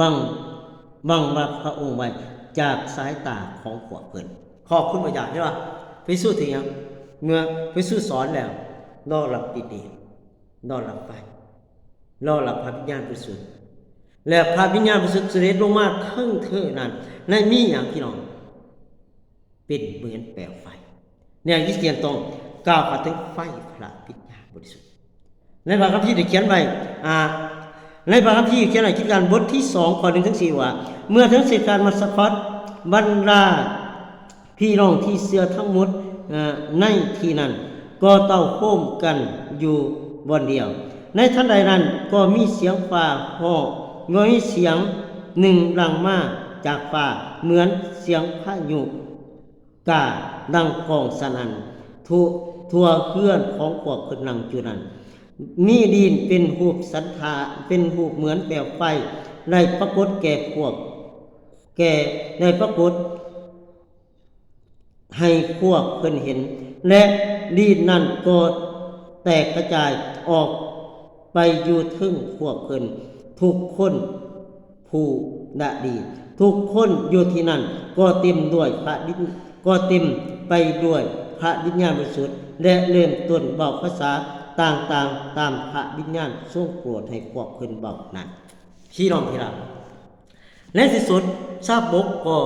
ບັງ, ບັງບາພະອົງໄວ້ຈາກສາຍຕາຂອງພວກເພິ່ນ. ຂອບຄຸນພະເຈົ້າ. ເຫັນບໍ່? ພະເຢຊູຖືກຫຍັງ? ເມື່ອພະເຢຊູສອນແລ້ວ, ລໍຮັບຕິດດີ, ລໍຮັບໄຟ, ລໍຮັບພະວິນຍານບໍລິສຸດ. ແລ້ວພະວິນຍານບໍລິສຸດສະເດັດລົງມາເທິງເທີນັ້ນ, ໃນມີຫຍັງ ພີ່ນ້ອງ? ເປັນເໝືອນແປວໄຟ. ໃນຄຣິສຕຽນຕ້ອງກ່າວຫາເຖິງໄຟພະວິນຍານບໍລິສຸດ. ໃນພະຄຳພີໄດ້ຂຽນໄວ້, ອາ, ໃນພະຄຳພີຂຽນໃນກິດການບົດທີສອງ ຂໍ້ໜຶ່ງເຖິງສີ່ວ່າ, ເມື່ອເຖິງເທດສະການມັດສະຄອດ, ບັນດາພີ່ນ້ອງທີ່ເຊື່ອທັງໝົດ, ເອີ, ໃນທີ່ນັ້ນກໍເຕົ້າໂຮມກັນຢູ່ບ່ອນດຽວ. ໃນທັນໃດນັ້ນກໍມີສຽງຟ້າຮ້ອງ, ກໍມີສຽງໜຶ່ງຫຼັ່ງມາຈາກຟ້າ ເໝືອນສຽງພາຍຸ ກາດັງກ້ອງສະໜັ່ນທົ່ວ, ທົ່ວເຮືອນຂອງພວກເພິ່ນນັ່ງຢູ່ນັ້ນ. ມີດິນເປັນຮູບສັນຖາ, ເປັນຮູບເໝືອນແປວໄຟ ໄດ້ປາກົດແກ່ພວກ, ແກ່, ໄດ້ປາກົດໃຫ້ພວກເພິ່ນເຫັນ, ແລະ ດິນນັ້ນກໍແຕກກະຈາຍອອກ ໄປຢູ່ເທິງພວກເພິ່ນທຸກຄົນຜູ້ນະດີ. ທຸກຄົນຢູ່ທີ່ນັ້ນກໍເຕັມດ້ວຍພະວິນ, ກໍເຕັມໄປດ້ວຍພະວິນຍານບໍລິສຸດ ແລະ ເລີ່ມຕົ້ນເວົ້າພາສາຕ່າງໆຕາມພະວິນຍານຊົງໂປດໃຫ້ພວກເພິ່ນເວົ້ານັ້ນ. ພີ່ນ້ອງທີ່ຮັກ, ໃນທີ່ສຸດຊາວບົກກໍ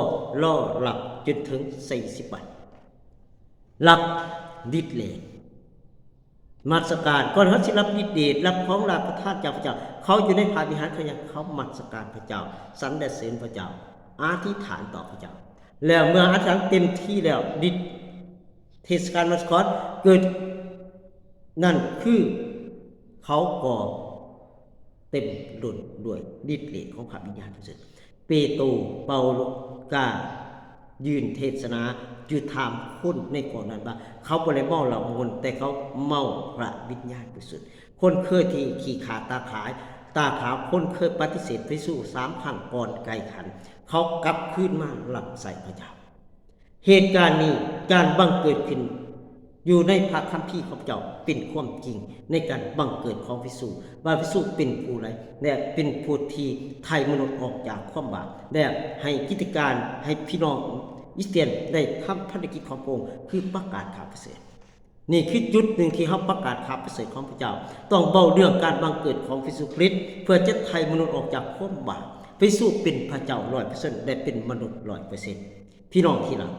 ລໍຮັບຈົນເຖິງສີ່ສິບວັນ, ຮັບລິດເດດ ນະມັດສະການ. ກ່ອນເຮົາຊິຮັບລິດເດດ, ຮັບຂອງລາຊະທານຈາກພະເຈົ້າ, ເຂົາຢູ່ໃນພະວິຫານ ເຂົາຍັງ, ເຂົານະມັດສະການພະເຈົ້າ, ສັນລະເສີນພະເຈົ້າ, ອະທິຖານຕໍ່ພະເຈົ້າ. ແລ້ວເມື່ອອະທິຖານເຕັມທີ່ແລ້ວ, ລິດເທດສະການມັດສະຄອດເກີດ, ນັ້ນຄືເຂົາກໍເຕັມລົ້ນດ້ວຍລິດເດດຂອງພະວິນຍານບໍລິສຸດ. ເປໂຕ, ເປົາໂລ ການຢືນເທດສະໜາຢູ່ທ່າມຄົນໃນກອງນັ້ນວ່າ ເຂົາບໍ່ໄດ້ເມົາເຫຼົ້າມົນ, ແຕ່ເຂົາເມົາພະວິນຍານບໍລິສຸດ. ຄົນເຄີຍທີ່ຂີ້ຂາດຕາຂາຍ, ຕາຂາວ, ຄົນເຄີຍປະຕິເສດພະເຢຊູສາມຄັ້ງກ່ອນໄກ່ຂັນ, ເຂົາກັບຄືນມາຮັບໃຊ້ພະເຈົ້າ. ເຫດການນີ້, ການບັງເກີດຂຶ້ນ ຢູ່ໃນພະຄຳພີຂອງເຈົ້າເປັນຄວາມຈິງໃນການບັງເກີດຂອງພະເຢຊູ ວ່າພະເຢຊູເປັນຜູ້ໃດ ແລະ ເປັນຜູ້ທີ່ໄຖ່ມະນຸດອອກຈາກຄວາມບາບ ແລະ ໃຫ້ກິດຕະການໃຫ້ພີ່ນ້ອງ ຄຣິສຕຽນໄດ້ທຳພາລະກິດຂອງພະອົງ ຄືປະກາດຂ່າວປະເສີດ. ນີ້ຄືຈຸດໜຶ່ງທີ່ເຮົາປະກາດຂ່າວປະເສີດຂອງພະເຈົ້າ, ຕ້ອງເວົ້າເລື່ອງການບັງເກີດຂອງພະເຢຊູຄຣິດ ເພື່ອຈະໄຖ່ມະນຸດອອກຈາກຄວາມບາບ. ພະເຢຊູເປັນພະເຈົ້າຮ້ອຍເປີເຊັນ ແລະ ເປັນມະນຸດຮ້ອຍເປີເຊັນ. ພີ່ນ້ອງທີ່ຮັກ,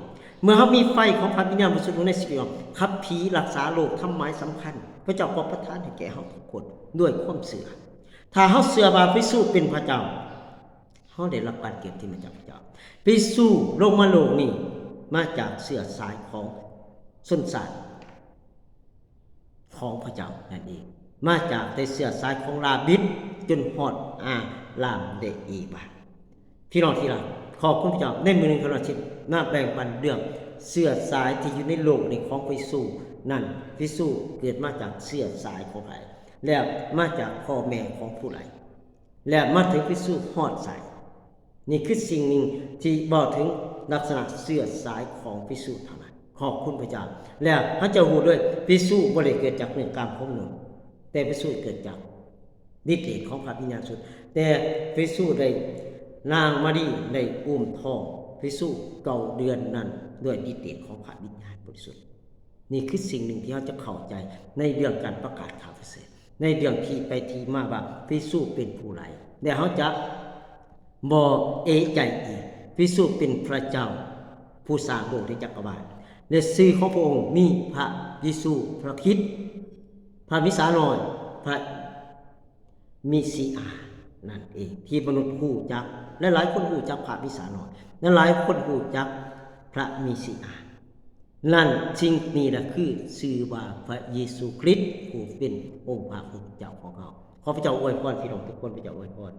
ເມື່ອເຮົາມີໄຟຂອງພະວິນຍານບໍລິສຸດຢູ່ໃນຊີວິດເຮົາ, ຂັບຜີ, ລັກສາໂລກ, ທຳໝາຍສຳຄັນ, ພະເຈົ້າກໍປະທານໃຫ້ແກ່ເຮົາທຸກຄົນດ້ວຍຄວາມເຊື່ອ. ຖ້າເຮົາເຊື່ອວ່າພະເຢຊູເປັນພະເຈົ້າ, ເຮົາໄດ້ຮັບການກຽມທີ່ມາຈາກພະເຈົ້າ. ພະເຢຊູລົງມາໂລກນີ້ ມາຈາກເຊື້ອສາຍຂອງຊົນຊາດຂອງພະເຈົ້ານັ້ນເອງ, ມາຈາກແຕ່ເຊື້ອສາຍຂອງລາວິດ ຈົນຮອດອາດາມ ແລະ ເອວາ. ພີ່ນ້ອງທີ່ຮັກ, ຂອບຄຸນພະເຈົ້າ, ໃນມື້ໜຶ່ງເຮົາຊິມາແບ່ງປັນເລື່ອງເຊື້ອສາຍທີ່ຢູ່ໃນໂລກນີ້ຂອງພະເຢຊູນັ້ນ. ພະເຢຊູເກີດມາຈາກເຊື້ອສາຍຂອງໃຜ ແລ້ວມາຈາກພໍ່ແມ່ຂອງຜູ້ໃດ ແລ້ວມາເຖິງພະເຢຊູຮອດໃສ. ນີ້ຄືສິ່ງໜຶ່ງທີ່ເວົ້າເຖິງລັກສະນະເຊື້ອສາຍຂອງພະເຢຊູເທົ່ານັ້ນ. ຂອບຄຸນພະເຈົ້າ. ແລ້ວເຮົາຈະຮູ້ເລີຍ, ພະເຢຊູບໍ່ໄດ້ເກີດຈາກເນື້ອກາງຂອງມະນຸດ, ແຕ່ພະເຢຊູເກີດຈາກ ລິດເດດຂອງພະວິນຍານບໍລິສຸດ, ແຕ່ພະເຢຊູໄດ້ ນາງມາຣີໄດ້ອຸ້ມທ້ອງພະເຢຊູເກົ້າເດືອນນັ້ນ ດ້ວຍລິດເດດຂອງພະວິນຍານບໍລິສຸດ. ນີ້ຄືສິ່ງໜຶ່ງທີ່ເຮົາຈະເຂົ້າໃຈໃນເລື່ອງການປະກາດຂ່າວປະເສີດ, ໃນເລື່ອງທີ່ໄປທີ່ມາວ່າພະເຢຊູເປັນຜູ້ໃດ, ແລະ ເຮົາຈະບໍ່ເອໃຈອີກ. ພະເຢຊູເປັນພະເຈົ້າຜູ້ສ້າງໂລກ ແລະ ຈັກກະວານ, ແລະ ຊື່ຂອງພະອົງມີພະເຢຊູ, ພະຄຣິດ, ພະເມສານ້ອຍ, ພະ ເມຊິອານັ້ນເອງ ທີ່ມະນຸດຮູ້ຈັກ, ແລະ ຫຼາຍຄົນຮູ້ຈັກພະເມສານ້ອຍ, ແລະ ຫຼາຍຄົນຮູ້ຈັກພະເມຊິອານັ້ນ. ສິ່ງນີ້ລະຄືຊື່ວ່າພະເຢຊູຄຣິດ ຜູ້ເປັນອົງພະຜູ້ເປັນເຈົ້າຂອງເຮົາ. ຂໍພະເຈົ້າອວຍພອນພີ່ນ້ອງທຸກຄົນ, ພະເຈົ້າອວຍພອນ.